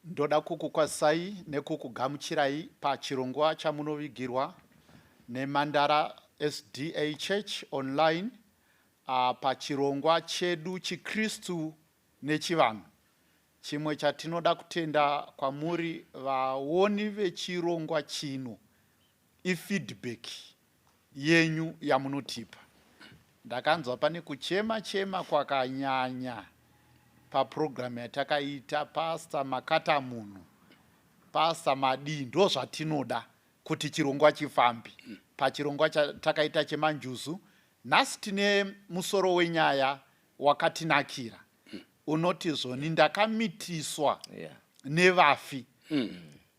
Ndoda kukukwazisai nekukugamuchirai pachirongwa chamunovigirwa neMandara SDA Church Online pachirongwa chedu chiKristu nechivanhu. Chimwe chatinoda kutenda kwamuri vaoni vechirongwa chino ifeedback yenyu yamunotipa. Ndakanzwa pane kuchema chema kwakanyanya paprogram yatakaita Pastor makata munhu, Pastor madii, ndozvatinoda kuti chirongwa chifambe. Pachirongwa chatakaita chemanjuzu, nhasi tine musoro wenyaya wakatinakira unoti zvoni ndakamitiswa nevafi.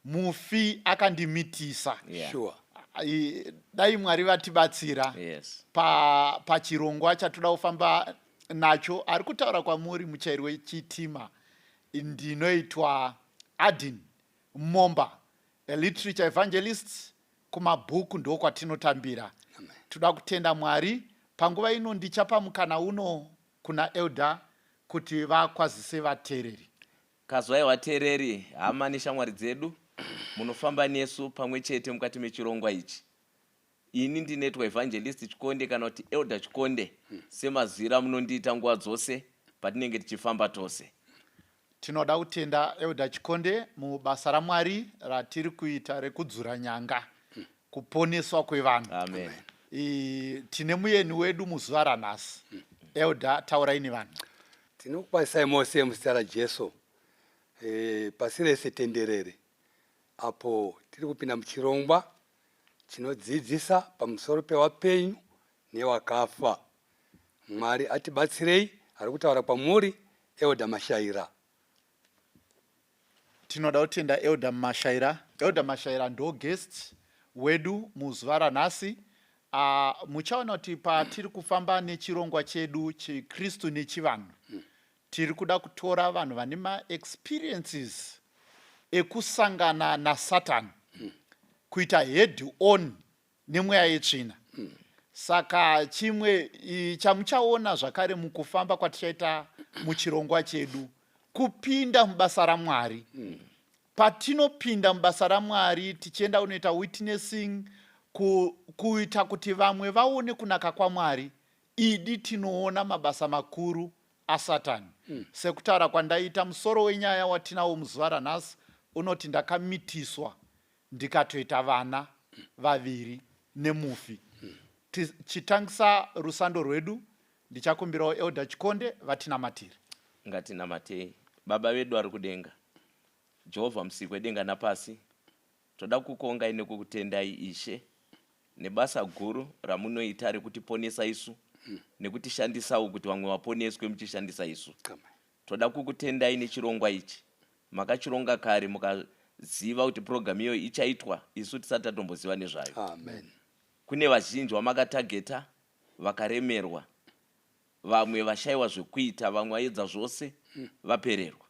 Mufi akandimitisa. Sure. Dai Mwari vatibatsira pachirongwa chatoda kufamba nacho. Ari kutaura kwamuri muchairi wechitima ndinoitwa Adin Momba, a literature evangelist. Kumabhuku ndokwatinotambira. Toda kutenda Mwari panguva ino. Ndichapa mukana uno kuna Elder kuti vakwazise vateereri. Kazwai vateereri, hama neshamwari dzedu, munofamba nesu pamwe chete mukati mechirongwa ichi. Ini ndinoitwa Evangelist Chikonde kana kuti Elder Chikonde semazwiro amunondiita nguva dzose patinenge tichifamba tose. Tinoda kutenda Elder Chikonde mubasa raMwari ratiri kuita rekudzura nyanga kuponeswa kwevanhu. Amen. Tine muyeni wedu muzuva ranhasi. Elder, taurai nevanhu. Tinokukwazisai mose muzita raJesu pasi rese tenderere apo tiri kupinda muchirongwa chinodzidzisa pamusoro pewapenyu newakafa. Mwari atibatsirei. Ari kutaura kwamuri Elder Mashaira. Tinoda kutenda Elder Mashaira. Elder Mashaira ndo guest wedu muzuva ranhasi. Muchaona kuti patiri kufamba nechirongwa chedu chiKristu nechivanhu, tiri kuda kutora vanhu vane maexperiences ekusangana naSatani, kuita head on nemweya yetsvina. Saka chimwe chamuchaona zvakare mukufamba kwatichaita muchirongwa chedu kupinda mubasa raMwari. Patinopinda mubasa raMwari tichienda kunoita witnessing, kuita kuti vamwe vaone kunaka kwaMwari, idi tinoona mabasa makuru aSatani. Sekutaura kwandaita, musoro wenyaya watinawo muzuva ranhasi unoti ndakamitiswa ndikatoita vana vaviri nemufi. Tichitangisa rusando rwedu, ndichakumbirawo Elder Chikonde vatinamatire. Ngatinamatei. Baba vedu vari kudenga, Jehovha musiki wedenga napasi, toda kukuongai nekukutendai Ishe nebasa guru ramunoita rekutiponesa isu nekutishandisawo kuti vamwe vaponeswe muchishandisa isu. Toda kukutendai nechirongwa ichi. Makachironga kare mukaziva kuti purogiramu iyoyo ichaitwa isu tisati tatomboziva nezvayo. Amen. Kune vazhinji vamakatageta vakaremerwa, vamwe vashaiwa zvekuita, vamwe vaedza zvose vapererwa.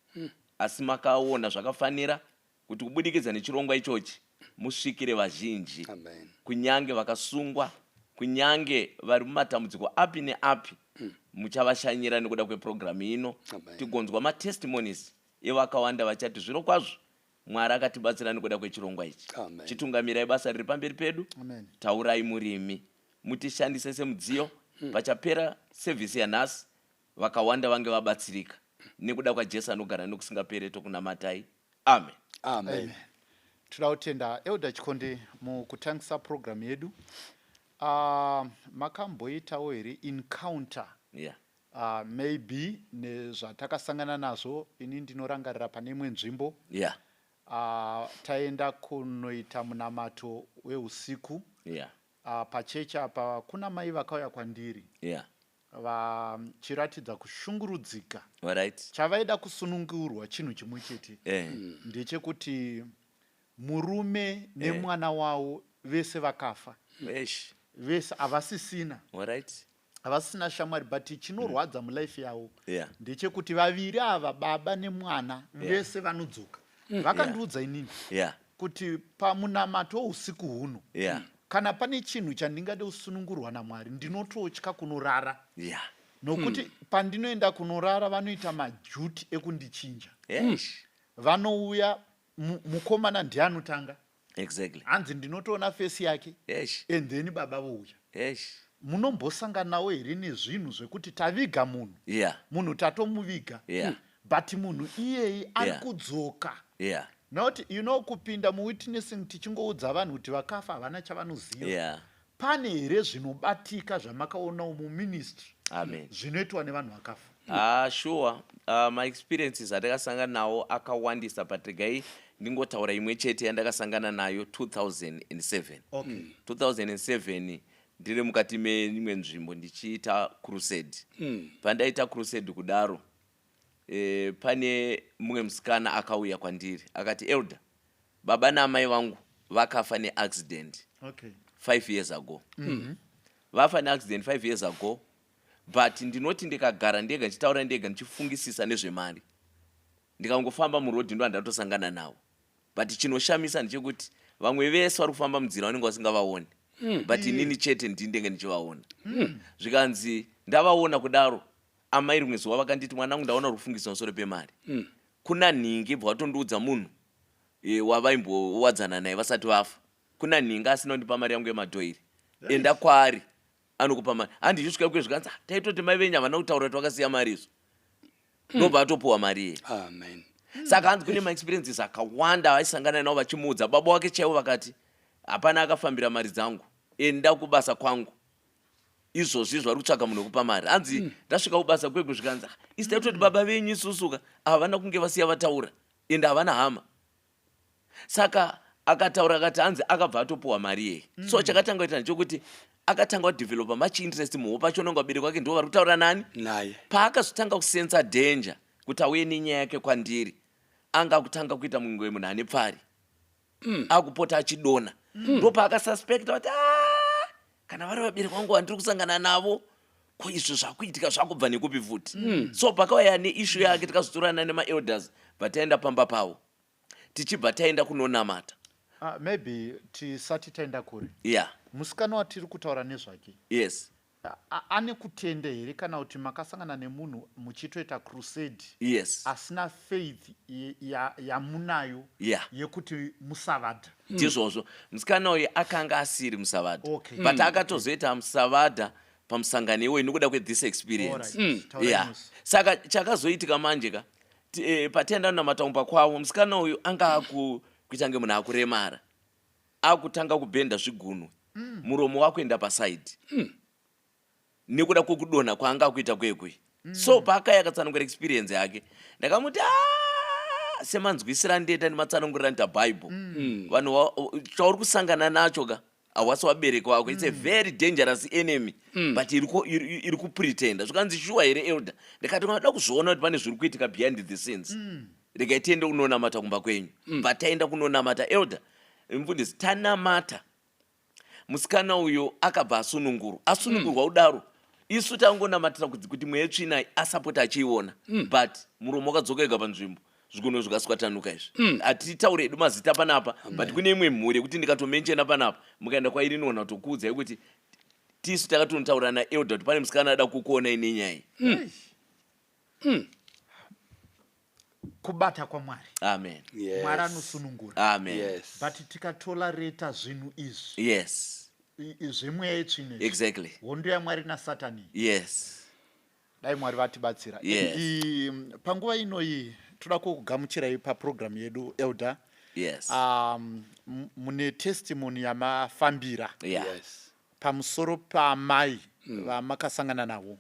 Asi makaona zvakafanira kuti kubudikidza nechirongwa ichochi musvikire vazhinji. Amen. Kunyange vakasungwa, kunyange vari mumatambudziko api neapi, muchavashanyira nekuda kwepurogiramu ino. Amen. Tigonzwa matestimonies evakawanda vachati zvirokwazvo Mwari akatibatsira nekuda kwechirongwa ichi. Amen. Chitungamirai basa riri pamberi pedu. Amen. Taurai murimi, mutishandise semudziyo. Pachapera sevhisi yanhasi vakawanda vange vabatsirika nekuda kwaJesu anogara nekusingapere. Tokunamatai. Amen. Amen. Amen. Toda kutenda Elder Chikonde mukutangisa program yedu. Makamboitawo here encounter maybe nezvatakasangana nazvo? Ini ndinorangarira pane imwe nzvimbo taenda kunoita munamato weusiku pachechi apa. Kuna mai vakauya kwandiri vachiratidza kushungurudzika. Chavaida kusunungurwa chinhu chimwe chete ndechekuti murume nemwana wavo vese vakafa. Eish. Vese havasisina, havasisina shamwari, but chinorwadza mulife yavo ndechekuti vaviri ava, baba nemwana, vese vanodzoka. Vakandiudza inini kuti pamunamato weusiku huno, kana pane chinhu chandingade kusunungurwa naMwari, ndinototya kunorara nokuti pandinoenda kunorara vanoita majuti ekundichinja. Eish. Vanouya, mukomana ndiye anotanga. Hanzi ndinotoona face yake. And then baba vouya. Munombosanganawo here nezvinhu zvekuti taviga munhu, munhu tatomuviga, but munhu iyeye ari kudzoka? Nokuti kupinda muwitnessing tichingoudza vanhu kuti vakafa havana chavanoziva, pane here zvinobatika zvamakaonawo muministry Amen. zvinoitwa nevanhu vakafa? Ah, sure. Maexperiences atakasangana nawo akawandisa, but regai ndingotaura imwe chete yandakasangana nayo 2007. 2007 ndiri mukati meimwe nzvimbo ndichiita crusade. Pandaita crusade kudaro, pane mumwe musikana akauya kwandiri akati, "Elder, baba naamai vangu vakafa neaccident 5 years ago. Vafa neaccident 5 years ago, but ndinoti ndikagara ndega ndichitaura ndega, ndichifungisisa nezvemari, ndikangofamba murodhi ndo handatosangana navo. But chinoshamisa ndechekuti vamwe vese vari kufamba munzira vanenge vasingavaoni, but inini chete ndinenge ndichivaona." Zvikanzi, "Ndavaona kudaro, amai rimwe zuva vakanditi, 'Mwanangu, ndaona uri kufungisa pamusoro pemari. Kuna nhingi,' bva vatondiudza munhu wavaimbowadzana naye vasati vafa, 'Kuna nhingi asina kundipa mari yangu yemadhoiri. Enda kwaari, anokupa mari.' Handichisvika kwe, zvikanzi, 'Ah, taitoti mai venyu havana kutaura kuti vakasiya mari izvo.' Ndobva atopiwa mari iye." Amen. Saka hanzi kune maexperiences akawanda aisangana navo vachimuudza. Baba wake chaivo vakati, "Hapana akafambira mari dzangu. Enda kubasa kwangu izvozvi izvo, vari kutsvaga munhu wekupa mari." Hanzi ndasvika kubasa kwegu, zvikanzi, "Ah, isi taitoti baba venyu isusuka havana kunge vasiya vataura, ende havana hama." Saka akataura akati hanzi akabva atopiwa mari iyeye. So chakatanga kuita ndechekuti akatanga kudevelopa much interest muhope, achiona kunge vabereki vake ndo vari kutaura nani. Naye. Paakazotanga kusensa danger kuti auye nenyaya yake kwandiri, anga kutanga kuita mumwe munhu ane pfari, akupota achidona. Ndo paakasuspecta kuti, "Ah, kana vari vabereki vangu vandiri kusangana navo, ko izvo zvakuitika zvakubva nekupi futi?" So pakauya neissue yake, tikazotorana nemaelders, bva taenda pamba pavo, tichibva taenda kunonamata. Maybe tisati taenda kure, musikana watiri kutaura nezvake, ane kutenda here, kana kuti makasangana nemunhu muchitoita crusade asina faith yamunayo yekuti musavadha? Ndizvozvo, musikana uyu akanga asiri musavadha, but akatozoita musavadha pamusangano iwoyo nekuda kwethis experience. Alright. Taurai nesu. Saka chakazoitika manje ka, pataenda kunamata kumba kwavo, musikana uyu anga akuita nge munhu akuremara, akutanga kubhenda zvigunwe, muromo wakuenda pasaidi nekuda kwekudonha kwaanga akuita kwekwe. So paakaya akatsanangura experience yake, ndakamuti, "Ah, semanzwisiro andiita nematsananguriro anoita Bible, vanhu chauri kusangana nacho ka hawasi wabereki wako. It's a very dangerous enemy, but iri kupretenda." Zvikanzi, "Sure here, elder?" Ndikati, "Unoda kuzviona kuti pane zviri kuitika behind the scenes, regai tiende kunonamata kumba kwenyu." But taenda kunonamata, elder, mufundisi, tanamata, musikana uyu akabva asunungurwa. Asunungurwa kudaro, isu tangonamatira kuti mweya tsvina asapota achiiona, but muromo wakadzoka ega panzvimbo, zvigunwe zvikaswatanuka. Izvi hatitauri edu mazita panapa, but kune imwe mhuri yekuti ndikatomentiona panapa, mukaenda kwairi inoona kutokuudzai kuti tisu takatonotaura naelder kuti pane musikana ada kukuonai nenyaya iyi. Kubata kwaMwari. Amen. Mwari anosunungura. Amen. But tikatolerata zvinhu izvi, zvemweya yetsvina izvi, hondo yaMwari naSatani, dai Mwari vatibatsira. Panguva inoyi toda kukugamuchirai papurogiramu yedu, elder. Mune testimony yamafambira pamusoro pamai vamakasangana navo.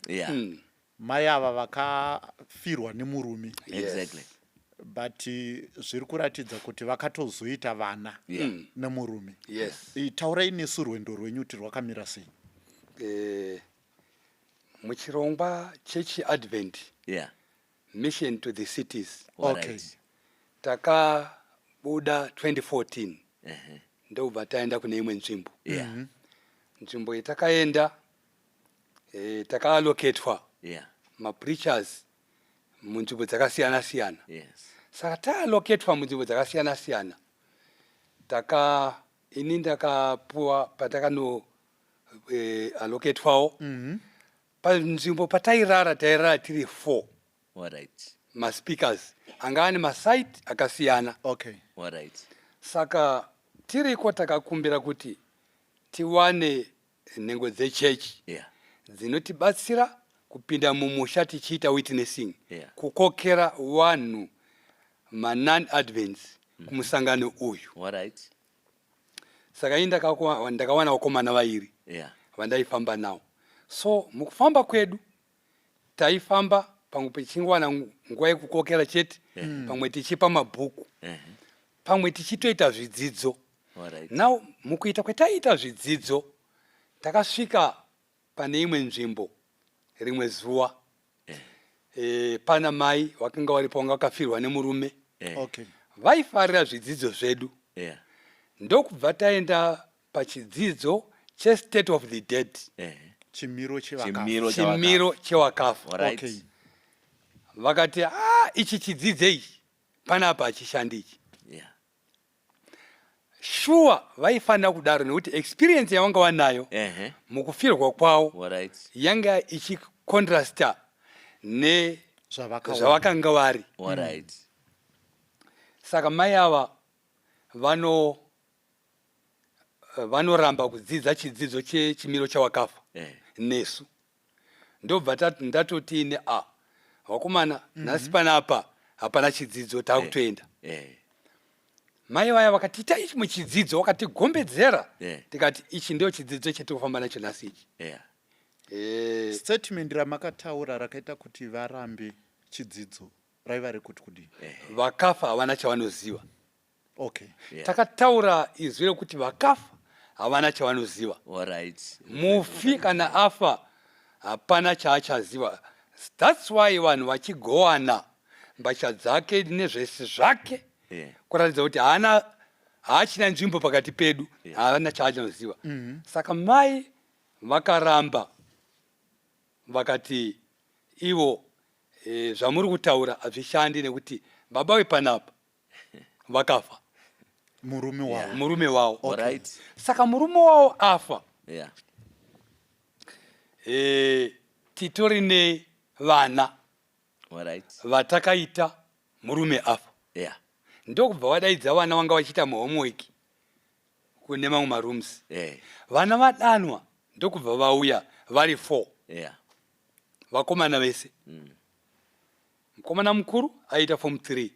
Mai ava vakafirwa nemurume, but zviri kuratidza kuti vakatozoita vana nemurume. Taurai nesu rwendo rwenyu kuti rwakamira sei. Muchirongwa chechiadvent Mission to the Cities, takabuda 2014, ndobva taenda kune imwe nzvimbo. Nzvimbo yatakaenda, takaallocatwa mapreachers munzvimbo dzakasiyana siyana. Saka taallocatwa munzvimbo dzakasiyana siyana, taka ini ndakapuwa patakano allocatwawo panzvimbo patairara, tairara tiri four maspeakers. Anga ane masite akasiyana. Alright. Saka tiriko takakumbira kuti tiwane nhengo dzechechi dzinotibatsira kupinda mumusha tichiita witnessing, kukokera vanhu manon advents kumusangano uyu. Saka ini ndakawana vakomana vairi vandaifamba nawo. So mukufamba kwedu taifamba pamwe pechingowana nguva yekukokera chete, pamwe tichipa mabhuku, pamwe tichitoita zvidzidzo. Now mukuita kwataiita zvidzidzo, takasvika pane imwe nzvimbo rimwe zuva, pana mai vakanga varipo, vanga vakafirwa nemurume. Vaifarira zvidzidzo zvedu. Ndokubva taenda pachidzidzo chestate of the dead. Chimiro chevakafa. Chimiro. Chimiro chewakafa. Vakati, "A, ichi chidzidzo ichi panapa hachishandi ichi." Shuwa vaifanira kudaro nekuti experience yavanga vanayo mukufirwa kwavo yanga ichicontrasta Zvavakaona. nezvavakanga vari. Saka mai ava vanoramba kudzidza chidzidzo chechimiro chawakafa nesu. Ndobva ndatotini, "A, vakomana, nhasi panapa hapana chidzidzo, taakutoenda." Mai vaya vakati, "Itai chimwe chidzidzo," vakatigombedzera. Tikati, "Ichi ndio chidzidzo chatiri kufamba nacho nhasi ichi." Statement ramakataura rakaita kuti varambe chidzidzo raiva rekuti kudii? Vakafa havana chavanoziva. Takataura izwi rekuti vakafa havana chavanoziva. Mufi kana afa hapana chaachaziva. That's why vanhu vachigowana mbatya dzake nezvese zvake, kuratidza kuti haana, haachina nzvimbo pakati pedu. Haana chaanoziva. Saka mai vakaramba, vakati ivo, "Zvamuri kutaura hazvishandi nekuti baba vepanapa vakafa." Murume wavo. Murume wavo. Saka murume wavo afa, titori nevana vatakaita murume afa. Ndokubva vadaidza vana vanga vachiita mahomework kune mamwe marooms. Vana vadanwa, ndokubva vauya vari four, vakomana vese. Mukomana mukuru aiita form 3,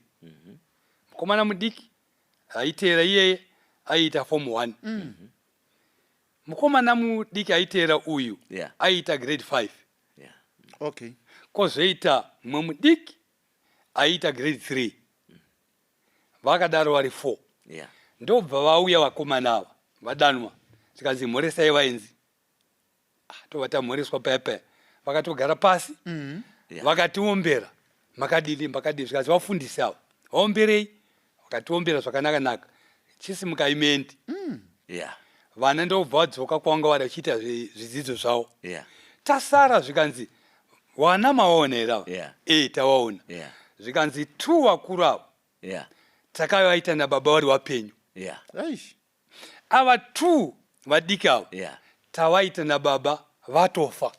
mukomana mudiki aiteera iyeye aiita form 1, mukomana mudiki aiteera uyu aiita grade 5. Kwozoita mumwe mudiki aiita grade 3. Vakadaro vari 4. Ndobva vauya vakomana ava vadanwa, zvikanzi, "Mhoresai vaenzi." Ah, tobva tamhoreswa paya paya, vakatogara pasi. Vakatiombera, "Makadini, makadini?" Zvikanzi, "Vafundisi ava vaomberei." Vakatiombera zvakanaka naka, "Chisimukai muende." Vana ndobva vadzoka kwavanga vari vachiita zvidzidzo zvavo. Tasara, zvikanzi, "Wana mawaona here ava?" "E, tawaona." Zvikanzi, "Two vakuru ava takavaita nababa vari wapenyu. Aish. Ava two vadiki ava tavaita nababa vatofa."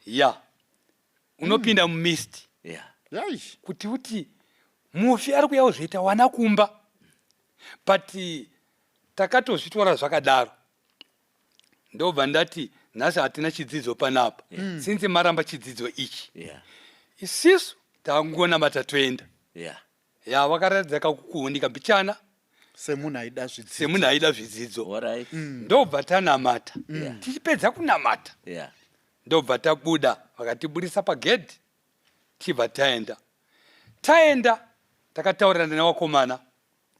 Ya, unopinda mumist Aish. kuti mufi ari kuuya kuzoita wana kumba, but takatozvitora zvakadaro. Ndobva ndati, "Nhasi hatina chidzidzo panapa, since maramba chidzidzo ichi. Isisu tangonamata, toenda." Ya, vakaratidza kakukuhunika mbichana. Semunhu aida zvidzidzo. Semunhu aida zvidzidzo. Ndobva tanamata. Tichipedza kunamata, ndobva tabuda, vakatibudisa pagedhi, tibva taenda. Taenda, takataurirana nevakomana.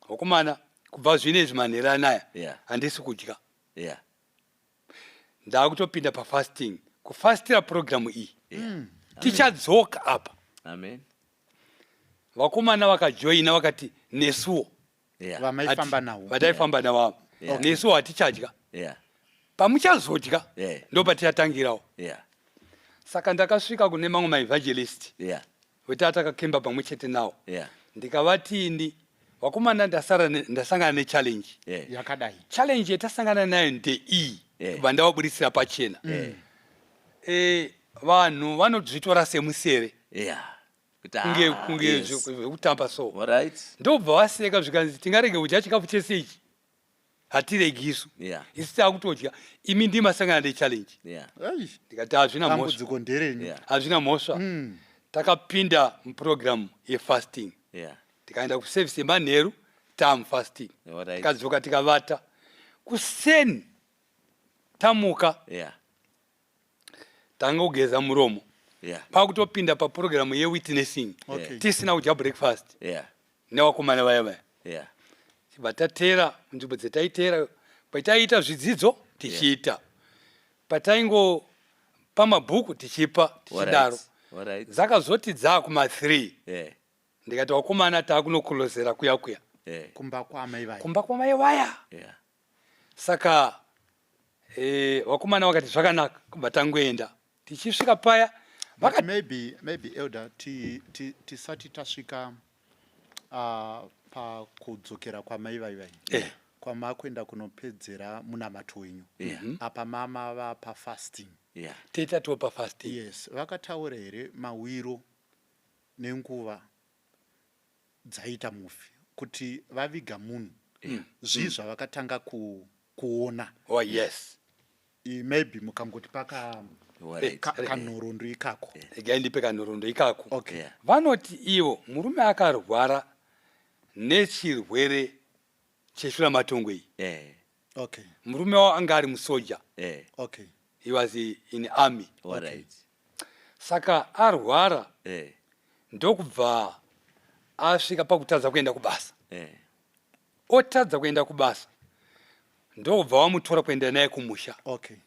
"Vakomana, kubva zvino izvi manheru anaya handisi kudya. Ndaakutopinda pafasting, kufastira purogiramu iyi. Tichadzoka apa." Amen. Vakomana vakajoina, vakati, "Nesuwo." Vamaifamba navo. Vataifamba navo. "Nesuwo hatichadya. Pamuchazodya ndo patichatangirawo." Saka ndakasvika kune mamwe maevangelist vetaa takakemba pamwe chete nawo. Ndikavatini, "Vakomana, ndasara ndasangana nechallenge." Yakadai. "Challenge yatasangana nayo ndeiyi." Kubva ndavabudisira pachena. Vanhu vanozvitora semusere. Kunge kunge zvekutamba so. Ndobva vaseka zvikanzi tingarege kudya chikafu chese ichi hatiregi isu. Isu taakutodya imi ndimi masangana nechallenge. Ndikati hazvina mhosva. Hazvina mhosva. Takapinda muprogram yefasting. Tikaenda kuservice yemanheru taamufasting. Tikadzoka tikavata. Kuseni tamuka. Tanga kugeza muromo. Pakutopinda papurogiramu yewitnessing. Tisina kudya breakfast. Nevakomana vaya vaya. Tibva tatera munzvimbo dzetaitera pataiita zvidzidzo tichiita. Pataingopa mabhuku tichipa tichidaro. Dzakazoti dzakuma 3. Ndikati vakomana takunokulozera kuya kuya. Kumba kwamai vaya. Kumba kwamai vaya. Saka vakomana vakati zvakanaka kubva tangoenda. Tichisvika paya vaka maybe elder tisati tasvika pakudzokera kwamai vai vai. Kwamakuenda kunopedzera munamato wenyu. Apa mama vapa fasting. Teta topa fasting. Yes, vakataura here mawiro nenguva dzaita mufi kuti vaviga munhu zvii zvavakatanga kuona? Oh yes. Maybe mukangoti paka kanhoroondo ikako. Regai ndipe kanhoroondo ikako. Okay. Vanoti ivo murume akarwara nechirwere cheshuramatongo iyi. Okay. Murume wavo anga ari musoja. Okay. He was in army. Okay. Saka arwara ndokubva asvika pakutadza kuenda kubasa. Otadza kuenda kubasa ndokubva vamutora kuenda naye kumusha. Okay.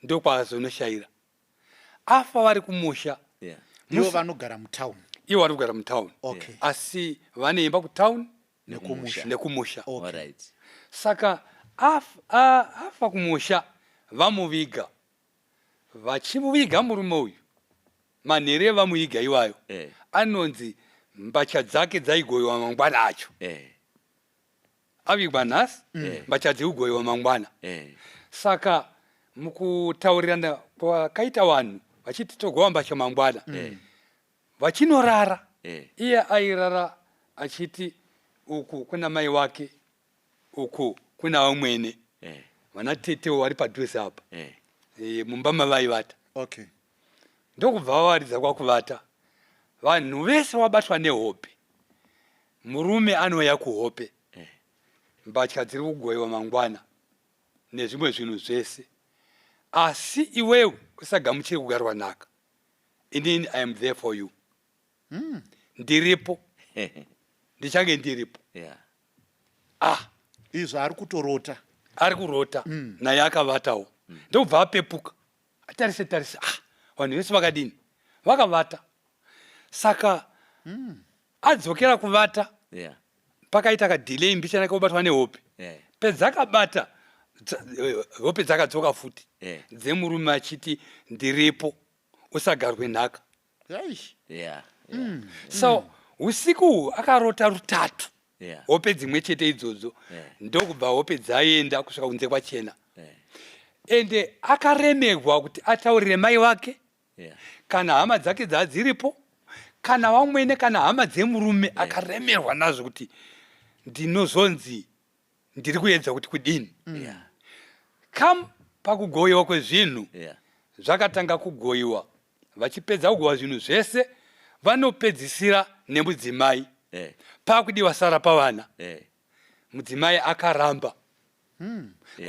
Ndokwazonoshaira. Afa vari kumusha. Ivo vanogara mutown. Ivo vari kugara mutown. Okay. Asi vane imba kutown nekumusha. Nekumusha. Okay. Saka afa kumusha vamuviga. Vachimuviga murume uyu manhere vamuviga iwayo anonzi mbatya dzake dzaigoyiwa mangwana acho. Avigwa nhasi mbatya dzikugoyiwa mangwana. Saka mukutaurirana kwakaita vanhu vachiti togowa mbatya mangwana vachinorara iye airara achiti uku kuna mai wake uku kuna vamwene vana tetewo vari padhuze apa mumba mavaivata. Okay. Ndokubva vavaridza kwakuvata. Vanhu vese vabatwa nehope. Murume anouya kuhope. Mbatya dziri kugoyiwa mangwana nezvimwe zvinhu zvese. Asi iwewe usagamuchire kugarwa nhaka. Inini I am there for you. Ndiripo. Ndichange ndiripo. Izvo ari kutorota. Ari kurota. Naye akavatawo. Ndokubva apepuka. Atarise tarise. Vanhu vese vakadini? Vakavata. Saka adzokera kuvata. Pakaita ka delay mbichana kobatwa nehope. Pedzakabata hope dzakadzoka futi. Dzemurume achiti ndiripo usagarwe nhaka. So usiku akarota rutatu. Hope dzimwe chete idzodzo. Ndokubva hope dzaenda kusvika kunze kwachena. Ende akaremerwa kuti ataurire mai wake kana hama dzake dzadziripo kana vamwene kana hama dzemurume. Akaremerwa nazvo kuti ndinozonzi ndiri kuedza kuti kudini. Kam pakugoyiwa kwezvinhu zvakatanga kugoyiwa. Vachipedza kugowa zvinhu zvese vanopedzisira nemudzimai. Pakudiwa sara pavana. Mudzimai akaramba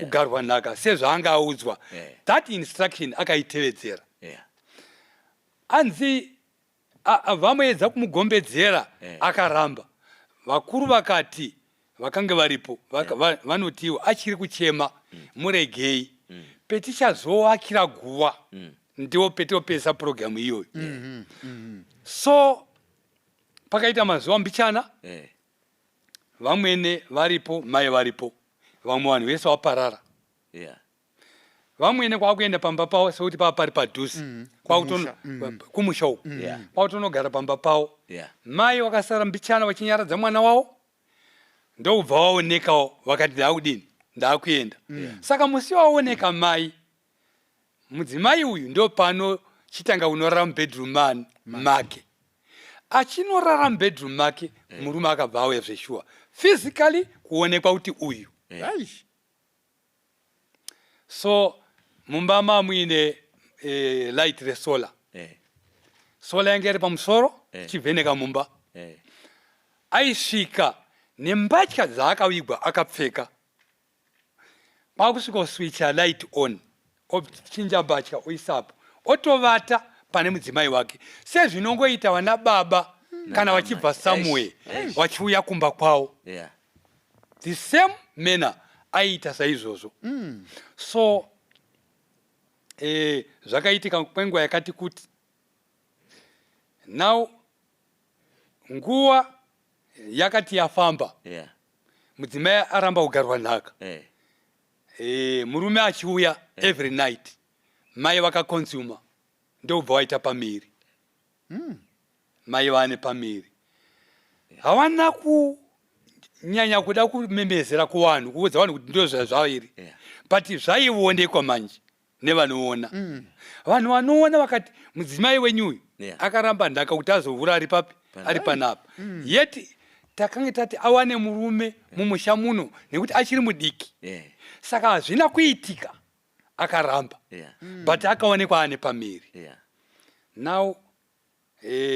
kugarwa nhaka sezvaanga audzwa. That instruction akaitevedzera. Anzi vamuedza kumugombedzera akaramba. Vakuru vakati vakange varipo vanotiwo achiri kuchema muregei. Petichazowakira guva ndiwo petopesa programu iyoyo. So pakaita mazuva mbichana vamwene varipo mai varipo vamwe vanhu vese vaparara. Vamwene kwakuenda pamba pavo sekuti pava pari padhuze kumusha uku kwakutonogara pamba pavo. Mai vakasara mbichana vachinyaradza mwana wavo ndokubva vaonekawo vakati ndaakudini ndaakuenda. Saka musi waoneka mai mudzimai uyu ndo pano chitanga kunorara mubedroom make. Achinorara mubedroom make, murume akabva auya zveshuwa, physically kuonekwa kuti uyu. So mumba mamuine light resolar. Solar yange iri pamusoro, ichivheneka mumba. Aisvika nembatya dzaakavigwa akapfeka, kwakusvika oswitcha light on, ochinja mbatya, oisapo, otovata pane mudzimai wake, sezvinongoita vana baba kana vachibva somewhere vachiuya kumba kwavo. The same manner aiita saizvozvo. So zvakaitika kwenguva yakati kuti. Now nguva yakati yafamba, mudzimai aramba kugarwa nhaka, murume achiuya every night, mai vakaconsuma, ndobva waita pamiri. Mai vane pamiri havana kunyanya kuda kumemezera kuvanhu, kuudza vanhu kuti ndo zvazvairi, but zvaionekwa manje nevanoona. Vanhu vanoona vakati mudzimai wenyu uyu akaramba nhaka kuti azovhura ari papi, ari panapa, yet takange tati awane murume mumusha muno nekuti achiri mudiki. Saka hazvina kuitika, akaramba, but akaonekwa ane pamiri. Now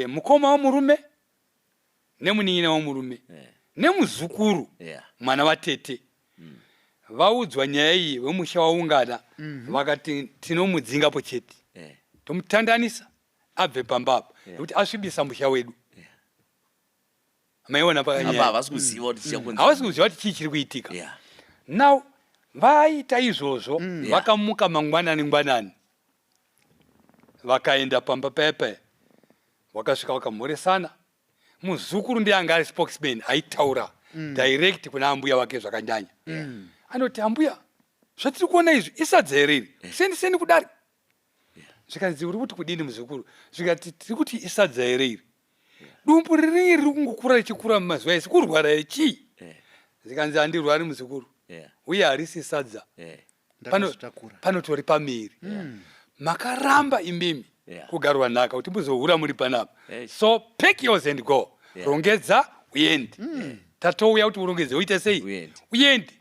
mukoma womurume nemunin'ina womurume nemuzukuru, mwana watete, vaudzwa nyaya iyi, vemusha waungana, vakati tinomudzingapo chete, tomutandanisa abve pamba apa, nekuti asvibisa musha wedu. Maiona? Apa pakanyaya havasi kuziva kuti chichakonzera. Havasi kuziva kuti chii chiri kuitika. Now vaita izvozvo, vakamuka mangwanani ngwanani, vakaenda pamba paya paya, vakasvika, vakamhoresana. Muzukuru ndiye anga ari spokesman, aitaura direct kuna ambuya vake zvakanyanya. Anoti, "Ambuya, zvatiri kuona izvi isadza here iri? Sendi sendi kudari." Zvikanzi, "Uri kuti kudini, muzukuru?" Zvikati, "Tiri kuti isadza here iri? Dumbu riringi riri kungokura richikura mumazuva ese, kurwara here, chii?" Zvikanzi, "Handirwari, muzukuru, uye harisi sadza." Ndakazvitakura. Panotori pamiri. Makaramba imimi kugarwa nhaka kuti muzohura muri panapa. So pack yours and go. Rongedza uende. Tatouya kuti urongedze, uite sei? Uende. Uende.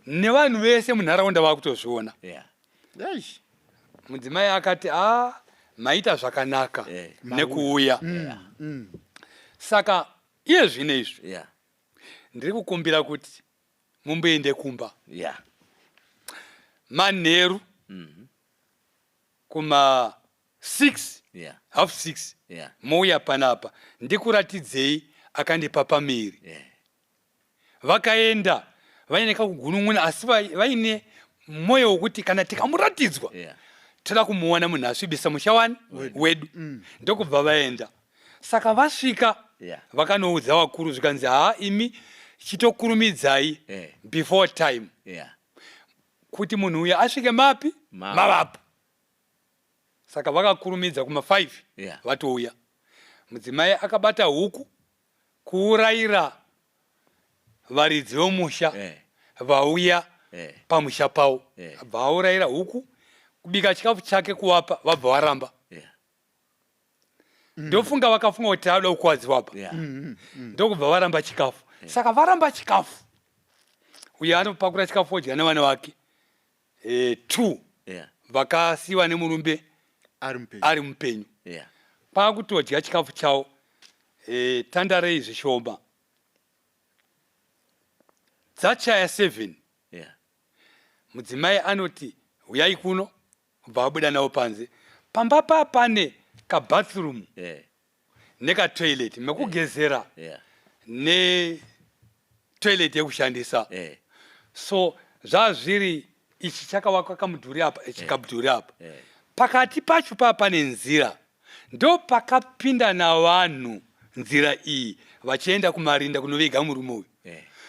Nevanhu vese munharaunda vakutozviona. Mudzimai akati, "A, maita zvakanaka nekuuya." Saka iye zvino izvi ndiri kukumbira kuti mumboende kumba manheru kuma 6, half 6, mouya panapa ndikuratidzei akandipa pamiri. Vakaenda vaine kakugunun'una, asi vaine mwoyo wokuti kana tikamuratidzwa, toda kumuona munhu asvibisa musha wani wedu. Ndokubva vaenda. Saka vasvika, vakanoudza vakuru, zvikanzi, "Ha, imi chitokurumidzai before time kuti munhu uyu asvike mapi mavapo." Saka vakakurumidza kuma5, vatouya. Mudzimai akabata huku kuurayira varidzi vomusha vauya pamusha pavo. Abva aurayira huku, kubika chikafu chake, kuvapa, vabva varamba. Ndofunga vakafunga kuti tauda kukuwadziwa pa, ndokubva varamba chikafu. Saka varamba chikafu, uyo anopakura chikafu odya nevana vake two vakasiyiwa nemurume ari mupenyu. Ari mupenyu. Kwakutodya chikafu chavo, tandarei zvishoma, dzachaya 7, mudzimai anoti, "Uyai kuno." Kubva abuda navo panze. Pamba pa pane kabathroom nekatoilet mekugezera netoilet yekushandisa. So zvazviri ichi chakavakwa kamudhuri apa, ichi kamudhuri apa. Pakati pacho paa pane nzira, ndo pakapinda navanhu nzira iyi vachienda kumarinda kunoviga murume uyu.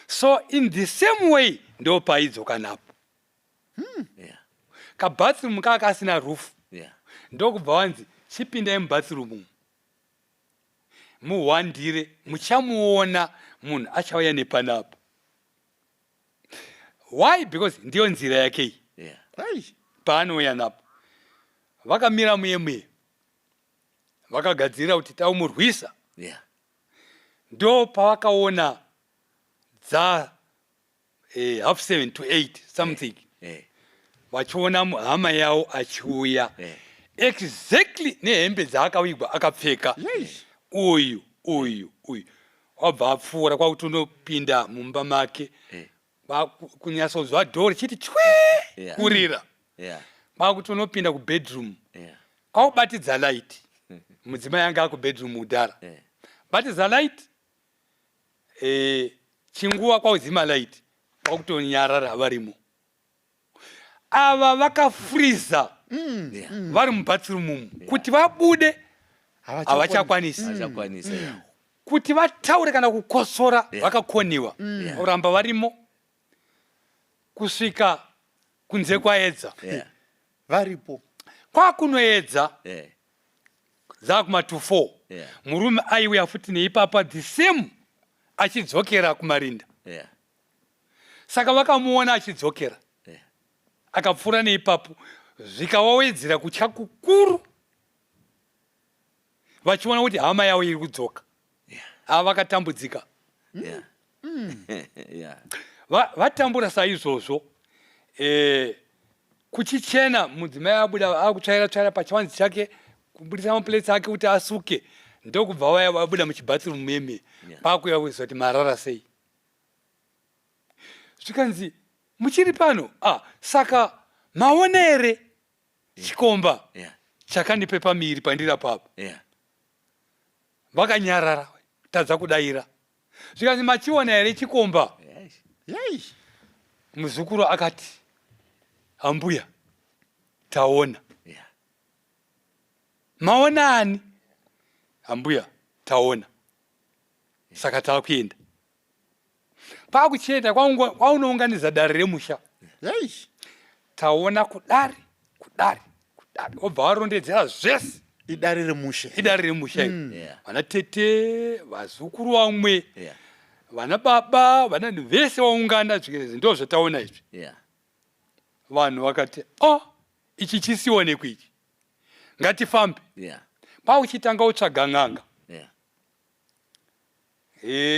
So in the same way ndo paidzoka napo. Kabathroom kaa kasina roof. Ndokubva wanzi, "Chipindai mubathroom umu, muhwandire, muchamuona munhu achauya nepanapa." Why? Because ndiyo nzira yake iyi paanouya napo. Vakamira muye muye. Vakagadzirira kuti taumurwisa. Ndo pavakaona dza half 7 to 8 something. Vachiona hama yavo achiuya. Exactly nehembe dzaakavigwa akapfeka. Uyu uyu uyu wabva apfuura kwakutonopinda mumba make. Kunyatsonzwa dhoo richiti chwe kurira. Kwakutonopinda kubedroom. Kwakubatidza light. Mudzimai anga akubedroom kudhara. Batidza light. Chinguva kwakudzima light. Kwakutonyarara varimo. Ava vakafriza vari mubathroom umu kuti vabude havachakwanisi. Kuti vataure kana kukosora vakakoniwa. Kuramba varimo kusvika kunze kwaedza. Varipo. Kwakunoedza dzakuma to 4. Murume aiuya futi neipapa the same achidzokera kumarinda. Saka vakamuona achidzokera. Akapfuura neipapo zvikavawedzera kutya kukuru vachiona kuti hama yavo iri kudzoka. Ava vakatambudzika. Vatambura saizvozvo. Kuchichena mudzimai abuda akutsvaira tsvaira pachivanze chake kubudisa maplates ake kuti asuke ndokubva vaya vabuda muchibathroom meme. Kwakuya kuziva kuti marara sei. Zvikanzi muchiri pano? Saka maona here chikomba chakandipe pamiri pandiri apapo? Vakanyarara tadza kudaira. Zvikanzi machiona here chikomba? Muzukuru akati ambuya taona. Maona ani? Ambuya taona. Saka takuenda. Pakuchienda kwaunounganidza dare remusha. Taona kudare, kudare, kudare. Wobva warondedzera zvese. Idare remusha. Idare remusha iri. Vana tete, vazukuru vamwe, vana baba, vana vese vaungana zvikanzi ndo zvataona izvi. Vanhu vakati, "Oh, ichi chisionekwi ichi. Ngatifambe." Pauchitanga kutsvaga n'anga.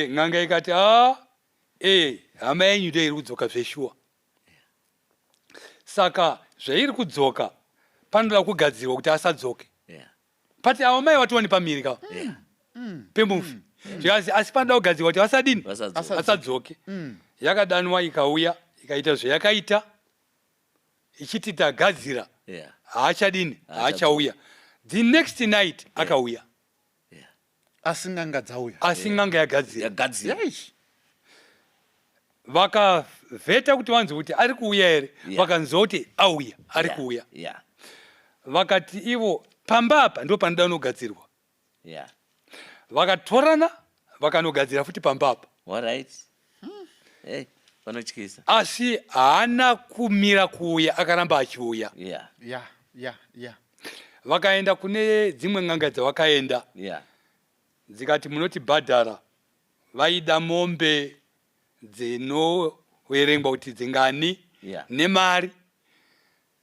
N'anga ikati, hama yenyu ndo iri kudzoka zveshuwa. Saka zvairi kudzoka panoda kugadzirwa kuti asadzoke. But ava mai vatova pamiri ka. Pemufi. Zvikanzi asi panoda kugadzirwa kuti vasadini? Vasadzoke. Yakadanwa ikauya ikaita zvayakaita ichiti tagadzira. Haachadini? Haachauya. The next night akauya. Asi n'anga dzauya. Asi n'anga yagadzira. Yagadzira. Vakavheta kuti vanzwe kuti ari kuuya here. Vakanzwa kuti auya, ari kuuya. Vakati ivo pamba apa ndo panoda kunogadzirwa. Vakatorana vakanogadzira futi pamba apa. Alright. Hey, vanotyisa. Asi haana kumira kuuya, akaramba achiuya. Vakaenda kune dzimwe n'anga dzavakaenda. Dzikati munotibhadhara. Vaida mombe dzinoverengwa kuti dzingani nemari.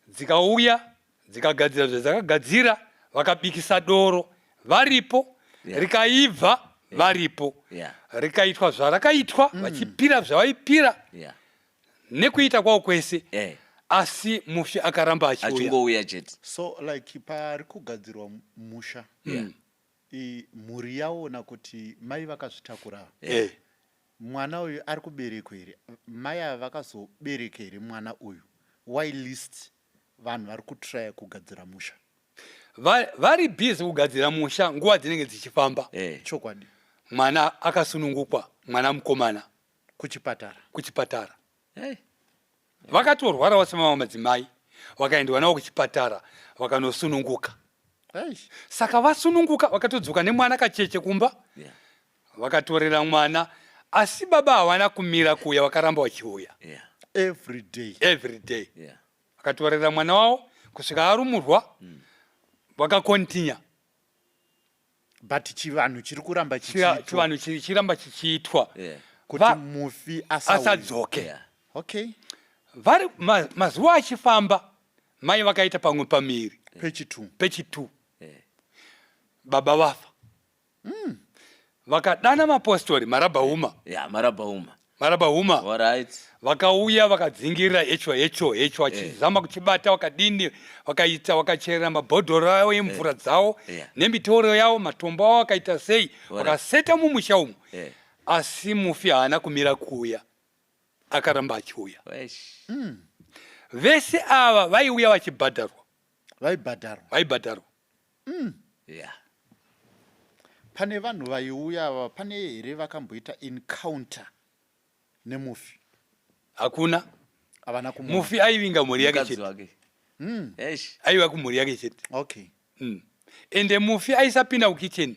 Dzikauya dzikagadzira zvadzakagadzira, vakabikisa doro varipo, rikaibva varipo, rikaitwa zvarakaitwa, vachipira zvavaipira nekuita kwavo kwese. Asi mufi akaramba achiuya. Achingouya chete. So like pari kugadzirwa musha, mhuri yaona kuti mai vakazvitakura. Mwana uyu ari kuberekwa here? Mai ava vakazobereka here mwana uyu? Why list vanhu vari kutraya kugadzira musha? Vari busy kugadzira musha nguva dzinenge dzichifamba. Chokwadi. Mwana akasunungukwa, mwana mukomana. Kuchipatara. Kuchipatara. Vakatorwara vasimama madzimai, vakaendwa navo kuchipatara vakanosununguka. Saka vasununguka vakatodzoka nemwana kacheche kumba. Vakatorera mwana, asi baba havana kumira kuuya, vakaramba vachiuya. Every day. Every day. Vakatorera mwana wavo kusvika arumurwa, vakakontinya. But chivanhu chiri kuramba chichiitwa. Chivanhu chiramba chichiitwa. Kuti mufi asadzoke. Okay. Vari mazuva achifamba, mai vakaita pamwe pamiri. Pechi 2. Pechi 2. Baba vafa. Vakadana mapostori marabhauma. Ya, marabhauma. Marabhauma. Alright. Vakauya vakadzingirira hecho hecho hecho vachizama kuchibata, vakadini, vakaita, vakacherera mabhodhoro avo emvura dzavo nemitoro yavo, matombo avo, vakaita sei, vakaseta mumusha umu. Asi mufi haana kumira kuuya, akaramba achiuya. Eish. Vese ava vaiuya vachibhadharwa. Vaibhadharwa. Vaibhadharwa. Pane vanhu vaiuya ava, pane here vakamboita encounter nemufi? Hakuna. Havana kumuona. Mufi aivinga mhuri yake Mukadzi chete. wake. Eish. Aiva kumhuri yake chete. Ende mufi aisapinda kukicheni,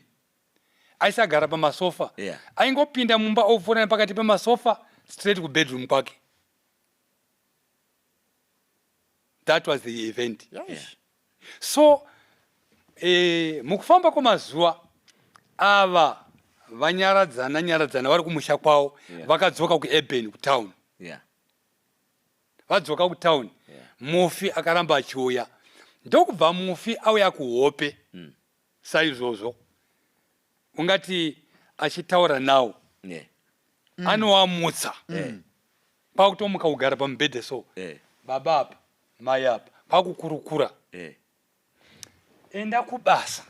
aisagara pamasofa. Aingopinda mumba, opfuura nepakati pemasofa, straight kubedroom kwake. That was the event. So mukufamba kwemazuva ava vanyaradzana nyaradzana vari kumusha kwavo, vakadzoka kuurban, kutown. Vadzoka kutown, mufi akaramba achiuya. Ndokubva mufi auya kuhope. Saizvozvo ungati achitaura nawo, anovamutsa, kwakutomuka kugara pamubhedhe. So baba apa, mai apa, kwakukurukura. Enda kubasa,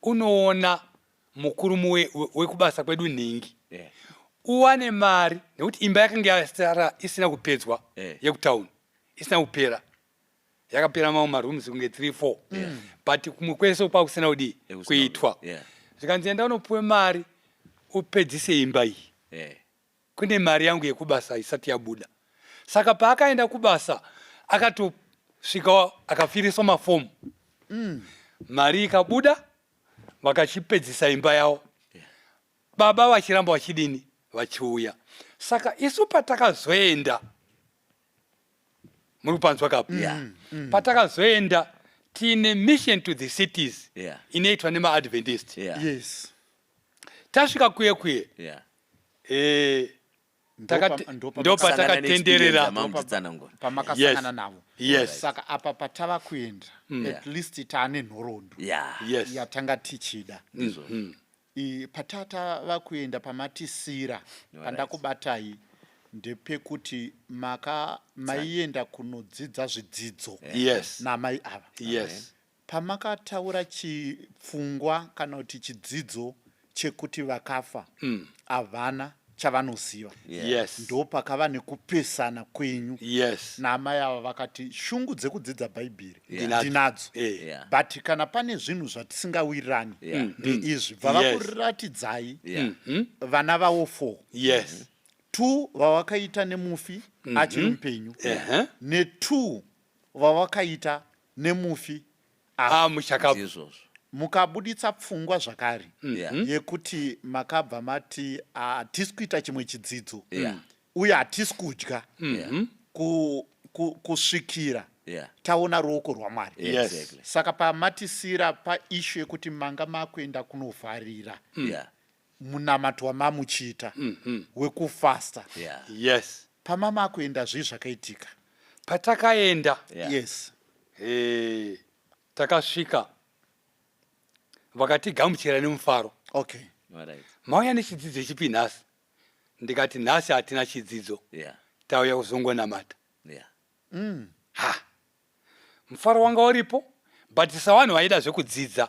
unoona mukuru wekubasa kwedu nhingi, uwane mari, nekuti imba yakanga yasara isina kupedzwa yekutauni, isina kupera. Yakapera mamwe marooms kunge 3 4, but kumwe kwese kwakusina kudii, Kusina kuitwa. Zvikanzi, enda unopuwe mari upedzise imba iyi. Kune mari yangu yekubasa isati yabuda. Saka paakaenda kubasa, akatosvika akafiriswa mafomu, mari ikabuda, vakachipedzisa imba yavo. Baba vachiramba vachidini, vachiuya. Saka isu patakazoenda, muri kupanzwa kapo? Yeah. Patakazoenda tiine mission to the cities inoitwa nemaAdventist, tasvika kuye kuye, ndo patakatenderera. Mamutsanangura. Pamakasangana navo. Yes. Saka apa patava kuenda, at least taane nhoroondo yatanga tichida. Ndizvo. Patata kuenda pamatisira, pandakubatai ndepekuti maka maienda kunodzidza zvidzidzo namai ava. Pamakataura chipfungwa kana kuti chidzidzo chekuti vakafa havana chavanoziva, ndo pakava nekupesana kwenyu naamai ava. Vakati shungu dzekudzidza Bhaibheri Ndinadzo. ndinadzo, but kana pane zvinhu zvatisingawirirani ndeizvi. Bva vakuratidzai vana vavo 4, 2 vavakaita nemufi achiri mupenyu ne2 vavakaita nemufi afa. Amuchakabva. Ndizvozvo. Mukabuditsa pfungwa zvakare yekuti makabva mati hatisi kuita chimwe chidzidzo uye hatisi kudya kusvikira taona ruoko rwaMwari. Saka pamatisira paissue yekuti manga makuenda kunovharira munamato wamamuchiita wekufasta, pamamakuenda, zvii zvakaitika? Patakaenda, takasvika, vakatigamuchira nemufaro. Mauya nechidzidzo chipi nhasi? Ndikati, nhasi hatina chidzidzo, tauya kuzongonamata. Ha, mufaro wanga uripo, but savanhu vaida zvekudzidza,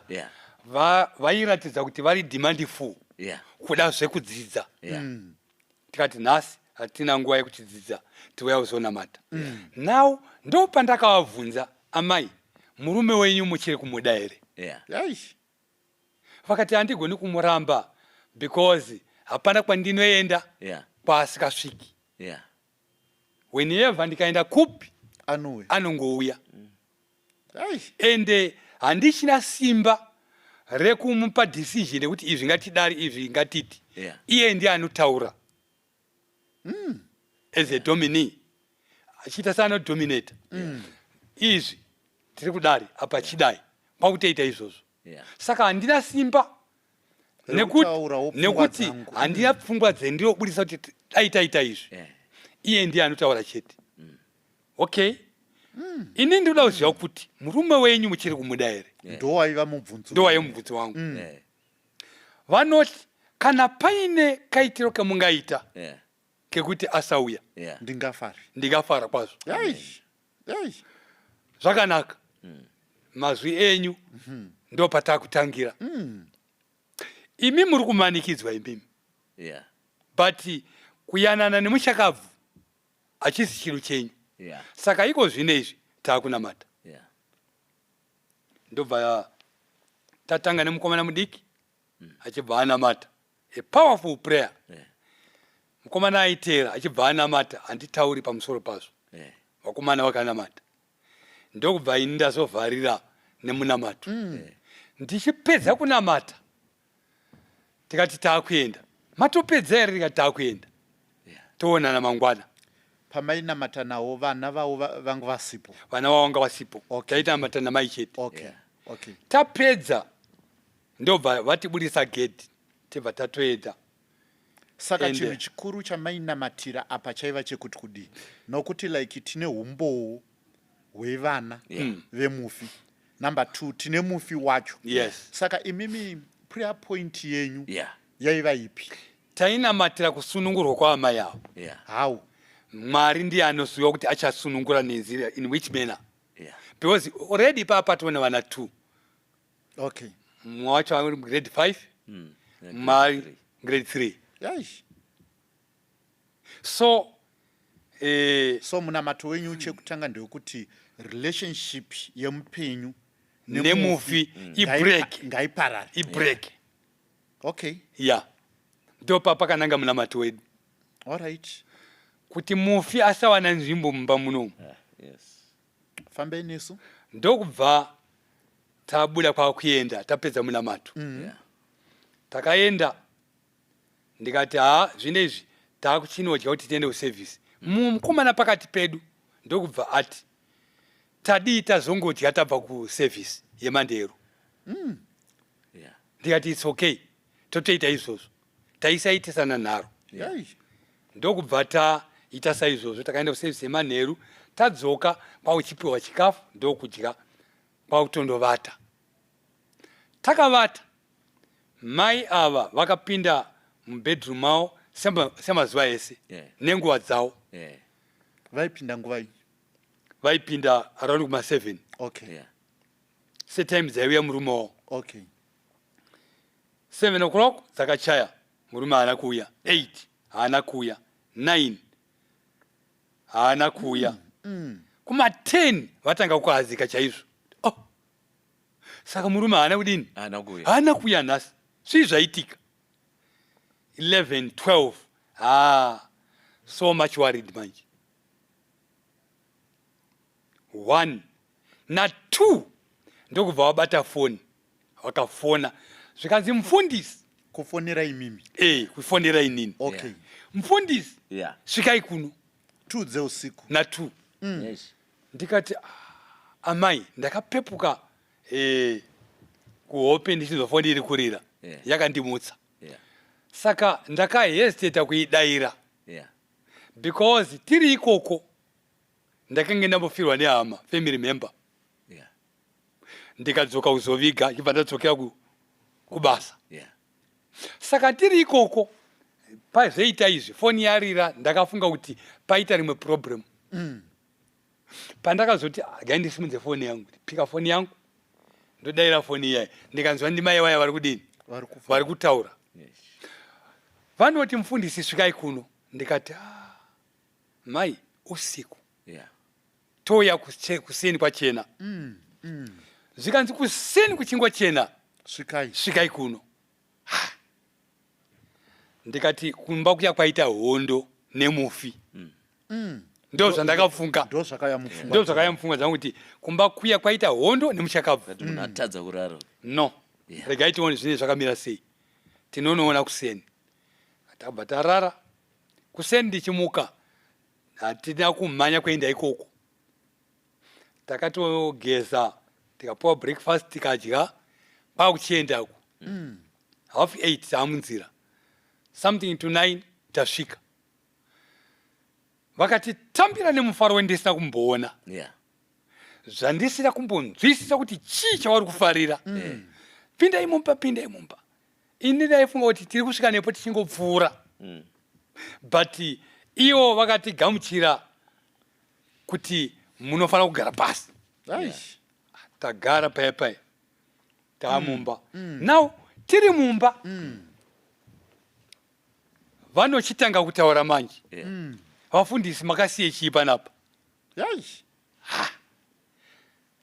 vairatidza kuti vari demandful kuda zvekudzidza. Tikati, nhasi hatina nguva yekutidzidza, tiuya kuzonamata. Now ndo pandakavabvunza, amai, murume wenyu muchiri kumuda here? Aish. Vakati, handigoni kumuramba because hapana kwandinoenda kwaasikasviki. Whenever ndikaenda kupi, anouya. Anongouya. Aish. Ende handichina simba rekumupa decision yekuti izvi ngatidari, izvi ngatiti. Iye ndiye anotaura as a dominee, achiita seanodominata. Izvi tiri kudari apa, chidai, kwakutoita izvozvo. Saka handina simba Rekutaurawo pfungwa nekuti dzangu. handina pfungwa dzendinobudisa kuti dai taita izvi. Iye ndiye anotaura chete. Okay, ini ndinoda kuziva kuti murume wenyu muchiri kumuda here? Ndowaiva mubvunzo. Ndowaiva mubvunzo wangu. Vanoti kana paine kaitiro kamungaita kekuti asauya, Ndingafara. Ndingafara kwazvo. Zvakanaka. Mazwi enyu ndo patakutangira. Imi muri kumanikidzwa imimi, but kuyanana nemushakabvu hachisi chinhu chenyu. Saka iko zvino izvi taakunamata. Ndobva tatanga nemukomana mudiki achibva anamata a powerful prayer. Mukomana aiteera achibva anamata, handitauri pamusoro pazvo. Vakomana vakanamata, ndokubva ini ndazovharira nemunamato. Ndichipedza kunamata, tikati taakuenda. Matopedza here? Tikati taakuenda, toonana mangwana. Pamainamata nawo, vana vavo vanga vasipo? Vana vavo vanga vasipo. Taitamata namai chete. Tapedza, ndobva vatibudisa gedhi, tibva tatoenda. Saka chinhu chikuru chamainamatira apa chaiva chekuti kudii? Nokuti like tine umbowo hwevana vemufi, number two tine mufi wacho. Saka imimi prayer point yenyu yaiva ipi? Tainamatira kusunungurwa kwaamai avo. How? Mwari ndiye anoziva kuti achasunungura nenzira in which manner, because already papa tiona vana two. Mumwe wacho ari grade 5, mumwe ari grade 3. So So munamato wenyu chekutanga ndewekuti relationship yemupenyu nemufi ibreak. Ngaiparare. Ibreak. Ya, ndopa pakananga munamato wedu, kuti mufi asawana nzvimbo mumba munomu. Fambei nesu. Ndokubva tabuda kwakuenda tapedza munamato. Takaenda, ndikati, "Ha, zvino izvi taakuchinodya kuti tiende kusevhisi." Mukomana pakati pedu ndokubva ati, "Tadii tazongodya tabva kusevhisi yemanderu?" Ndikati, "It's okay, totoita izvozvo." Taisaitisana nharo. Ndokubva taita saizvozvo, takaenda kusevhisi yemanheru, tadzoka kwakuchipiwa chikafu, ndokudya, kwakutondovata. Takavata, mai ava vakapinda mubedroom mavo semazuva ese nenguva dzavo. Vaipinda nguva iyi? Vaipinda around kuma7, setime dzaiuya murume wavo. 7 o'clock dzakachaya, murume haana kuuya. 8 haana kuuya, 9 haana kuuya. Kuma10 vatanga kuhazika chaizvo. Oh, saka murume haana kudini? Haana kuuya. Haana kuuya nhasi, zvii zvaitika? 11, 12, ah, so much worried manje. 1 na2 ndokubva vabata foni, vakafona, zvikanzi, "Mufundisi." Kufonera imimi? E, kufonera inini. "Mufundisi, svikai kuno." 2 dzeusiku? Na2. Ndikati, "Ah, amai, ndakapepuka kuhope ndichinzwa foni iri kurira." Yakandimutsa. Saka ndakahesitata kuidayira because tiri ikoko ndakange ndambofirwa nehama, family member. Ndikadzoka kuzoviga, chibva ndadzokera kubasa. Saka tiri ikoko, pazvoita izvi, foni yarira, ndakafunga kuti paita rimwe problem. Pandakazoti, "Ah, gai ndisimudze foni yangu," pika foni yangu, ndodayira foni iyai, ndikanzwa ndimai vaya vari kudini? Vari kufa. Vari kutaura. Vanoti, "Mufundisi, svikai kuno." Ndikati, "Ah, mai, usiku, touya kuseni kwachena." Zvikanzi, "Kuseni kuchingochena, Svikai. svikai kuno." Ha! Ndikati kumba kuya kwaita hondo nemufi, ndo zvandakafunga. Ndo zvakauya mupfungwa? Ndo zvakauya mupfungwa dzangu, kuti kumba kuya kwaita hondo nemuchakabvu. Kati munhu atadza kurara. No. Regai tione zvinenge zvakamira sei, tinonoona kuseni. Tabva tarara, kuseni ndichimuka, hatina kumhanya kuenda ikoko. Takatogeza, tikapuwa breakfast, tikadya, kwakuchiendako. 8:30 taamunzira, something to 9 tasvika. Vakatitambira nemufaro wendisina kumboona. Zvandisina kumbonzwisisa kuti chii chavari kufarira. Pindai mumba, pindai mumba. Ini ndaifunga kuti tiri kusvika nepo tichingopfuura. But ivo vakatigamuchira kuti munofanira kugara pasi. Aish. Tagara paya paya. Taamumba. Now tiri mumba. Vanochitanga kutaura manje. Vafundisi makasiye chii panapa? Aish.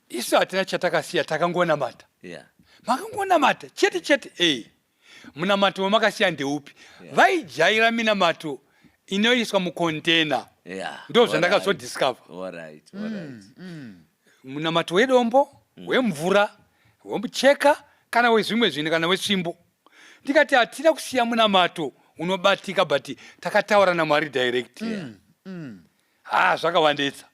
Isu hatina chatakasiya, takangonamata. Yeah. Makangonamata chete chete. Eh. Munamato wamakasiya ndeupi? Vaijaira minamato inoiswa mukontena. Yeah. Ndo zvandakazodiscover. All right. All right. Munamato wedombo, wemvura, wemucheka kana wezvimwe zvinhu kana wetsvimbo. Ndikati hatina kusiya munamato unobatika, but takataura naMwari direct. Ha, zvakawandetsa.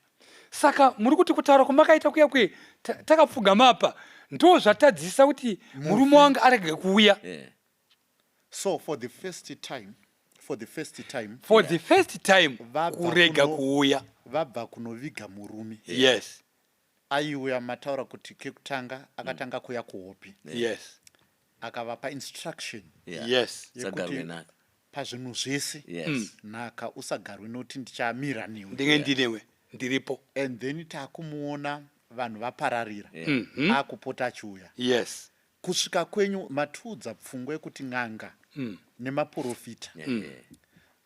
Saka muri kuti kutaura kwamakaita kuya kwe takapfugama apa ndo zvatadzisa kuti murume wangu arege kuuya. Yeah. So for the first time, for the first time, For the first time Vabva kurega kuuya. Vabva kunoviga murume. Yes. Aiuya, mataura kuti kekutanga akatanga kuuya kuhope. Yes. Akavapa instruction Yeah. Yes. Sagarwe yekuti nhaka. pazvinhu zvese Yes. nhaka usagarwe nokuti ndichamira newe. Ndinge ndinewe, ndiripo. And then takumuona vanhu vapararira. Akupota achiuya. Yes. Kusvika kwenyu matiudza pfungwa yekuti n'anga nemaprofita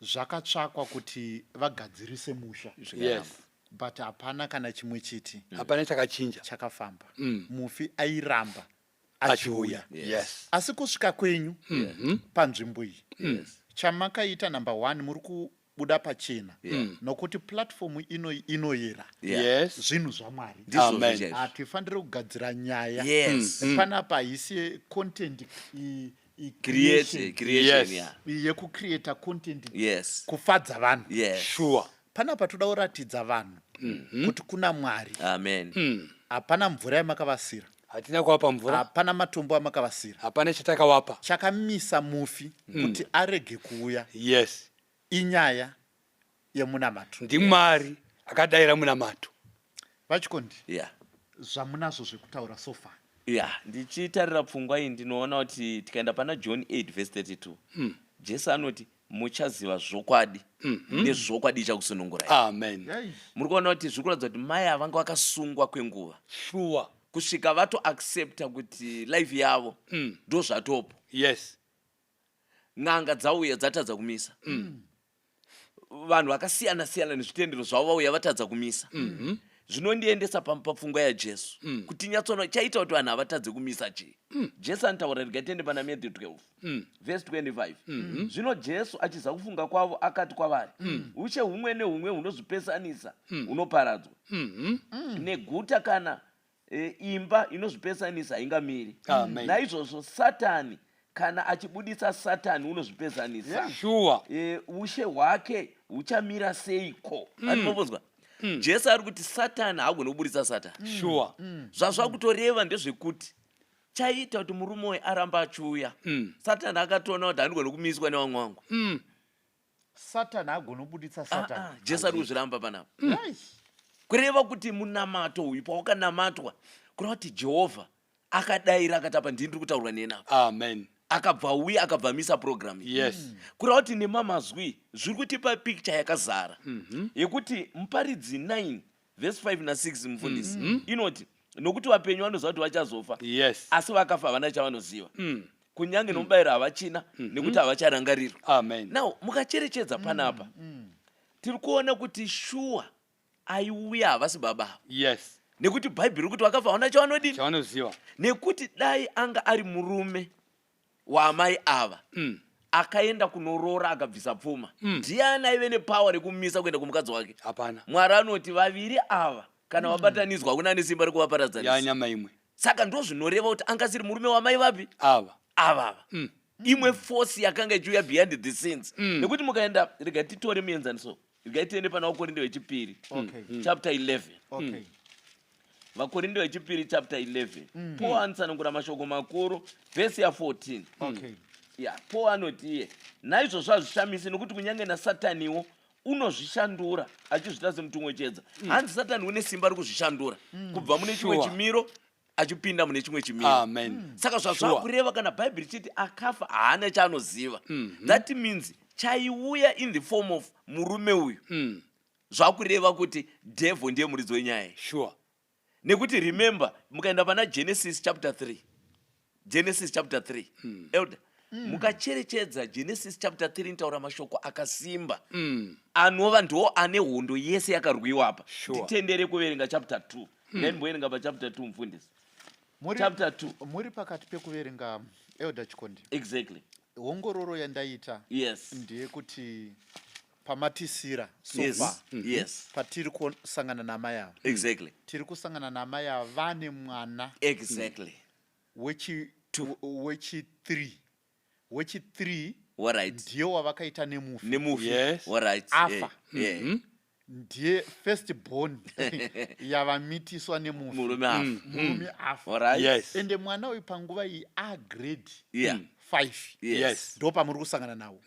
zvakatsvakwa kuti vagadzirise musha. Yes. But hapana kana chimwe chete Hapana chakachinja. chakafamba. Mufi airamba achiuya. achiuya. Yes. Asi kusvika kwenyu panzvimbo iyi, chamakaita number 1, muri kubuda pachena nokuti platform ino inoyera Yes. zvinhu zvaMwari. Ndizvozvo Amen. chaizvo. Hatifaniri kugadzira nyaya. Yes. Panapa haisi content Create, creation, creation, Yes. yeah. yekucreata content Yes. kufadza vanhu. Yes. Sure. Panapa toda kuratidza vanhu kuti kuna Mwari. Amen. Hapana mvura yamakavasira. Hatina kuvapa mvura. Hapana matombo amakavasira. Hapana chatakavapa. Chakamisa mufi kuti arege kuuya Yes. inyaya yemunamato. NdiMwari akadayira munamato. VaChikondi, Yeah. zvamunazvo zvekutaura so far? Yeah, ndichitarira pfungwa iyi ndinoona kuti tikaenda pana John 8 verse 32, Jesu anoti muchaziva zvokwadi, nezvokwadi ichakusunungurai. Amen. Muri kuona kuti zviri kuratidza kuti mai ava vanga vakasungwa kwenguva. Sure. Kusvika vatoaccepta kuti life yavo ndo zvatopo. Yes. N'anga dzauya dzatadza kumisa. Vanhu vakasiyana siyana nezvitendero zvavo vauya vatadza kumisa. Zvinondiendesa papfungwa yaJesu kuti nyatsona chaita kuti vanhu havatadze kumisa chii. Jesu anotaura, regai tiende pana Matthew 12 verse 25. Zvino Jesu achiziva kufunga kwavo akati kwavari, ushe humwe nehumwe hunozvipesanisa hunoparadzwa, neguta kana imba inozvipesanisa haingamiri. Amen. Naizvozvo Satani kana achibudisa Satani unozvipesanisa. Sure. Ushe hwake huchamira seiko? Andinombonzwa Jesu ari kuti Satani haagoni kubudisa Satani. Sure. Zvazvakutoreva ndezvekuti chaita kuti murume uyu aramba achiuya, Satani akatoona kuti handigoni kumiswa nevamwe vangu. Satani haagoni kubuditsa Ah, Satani. ah, Jesu ari kuzviramba panapa. Ai. Kureva kuti munamato uyu pawakanamatwa, kureva kuti Jehovha akadayira akati apa ndini ndiri kutaurwa nenapa. Amen. Akabva uya akabva amisa program iyi. Yes. Kureva kuti nemamazwi zviri kutipa picture yakazara yekuti Muparidzi 9 verse 5 na6, mufundisi, inoti nokuti vapenyu vanoziva kuti vachazofa, Yes. asi vakafa havana chavanoziva, kunyange nomubayiro havachina, nekuti havacharangarirwa. Amen. Now mukacherechedza panapa, tiri kuona kuti shuwa aiuya havasi baba ava, Yes. nekuti Bhaibheri riri kuti vakafa havana chavanodini. Chavanoziva. Nekuti dai anga ari murume waamai ava akaenda kunoroora akabvisa pfuma, ndiani aive nepower rekumisa kuenda kumukadzi wake? Hapana. Mwari anoti vaviri ava kana vabatanidzwa hakuna nesimba rekuvaparadzanisa. Yanyama imwe. Saka ndo zvinoreva kuti anga asiri murume wamai vapi? Ava. Avava. Imwe force yakanga ichiuya behind the scenes, nekuti mukaenda, regai titore muenzaniso, regai tiende pana Vakorinde vechipiri chapter 11. Vakorinde vechipiri chapter 11, Paul anotsanangura mashoko makuru, vhesi ya14. Ya, Paul anoti iye, naizvozvo hazvishamisi, nokuti kunyange naSataniwo Unozvishandura achizviita semutumwa wechiedza. Hanzi Satani une simba rekuzvishandura kubva mune chimwe chimiro achipinda mune chimwe chimiro. Amen. Saka zvazvakureva kana Bhaibheri richiti akafa haana chaanoziva, that means chaiuya in the form of murume uyu, zvakureva kuti devil ndiye muridzi wenyaya iyi. Nekuti remember, mukaenda pana Genesis chapter 3, Genesis chapter 3, elder, mukacherechedza Genesis chapter 3 inotaura mashoko akasimba anova ndo ane hondo yese yakarwiwa apa. Nditendere kuverenga chapter 2. Ndaimboverenga pachapter 2, mufundisi. Chapter 2. Muri pakati pekuverenga, Elder Chikondi. Exactly. Ongororo yandaita ndeyekuti pamatisira so far, patiri kusangana namai ava, tiri kusangana namai ava vane mwana Two. Wechi3, wechi3 ndiye wavakaita nemufi. Nemufi. Afa. Ndiye first born yavamitiswa nemufi. Murume afa. Murume afa. Ende mwana uyu panguva iyi agrade 5. Ndo pamuri kusangana nawo.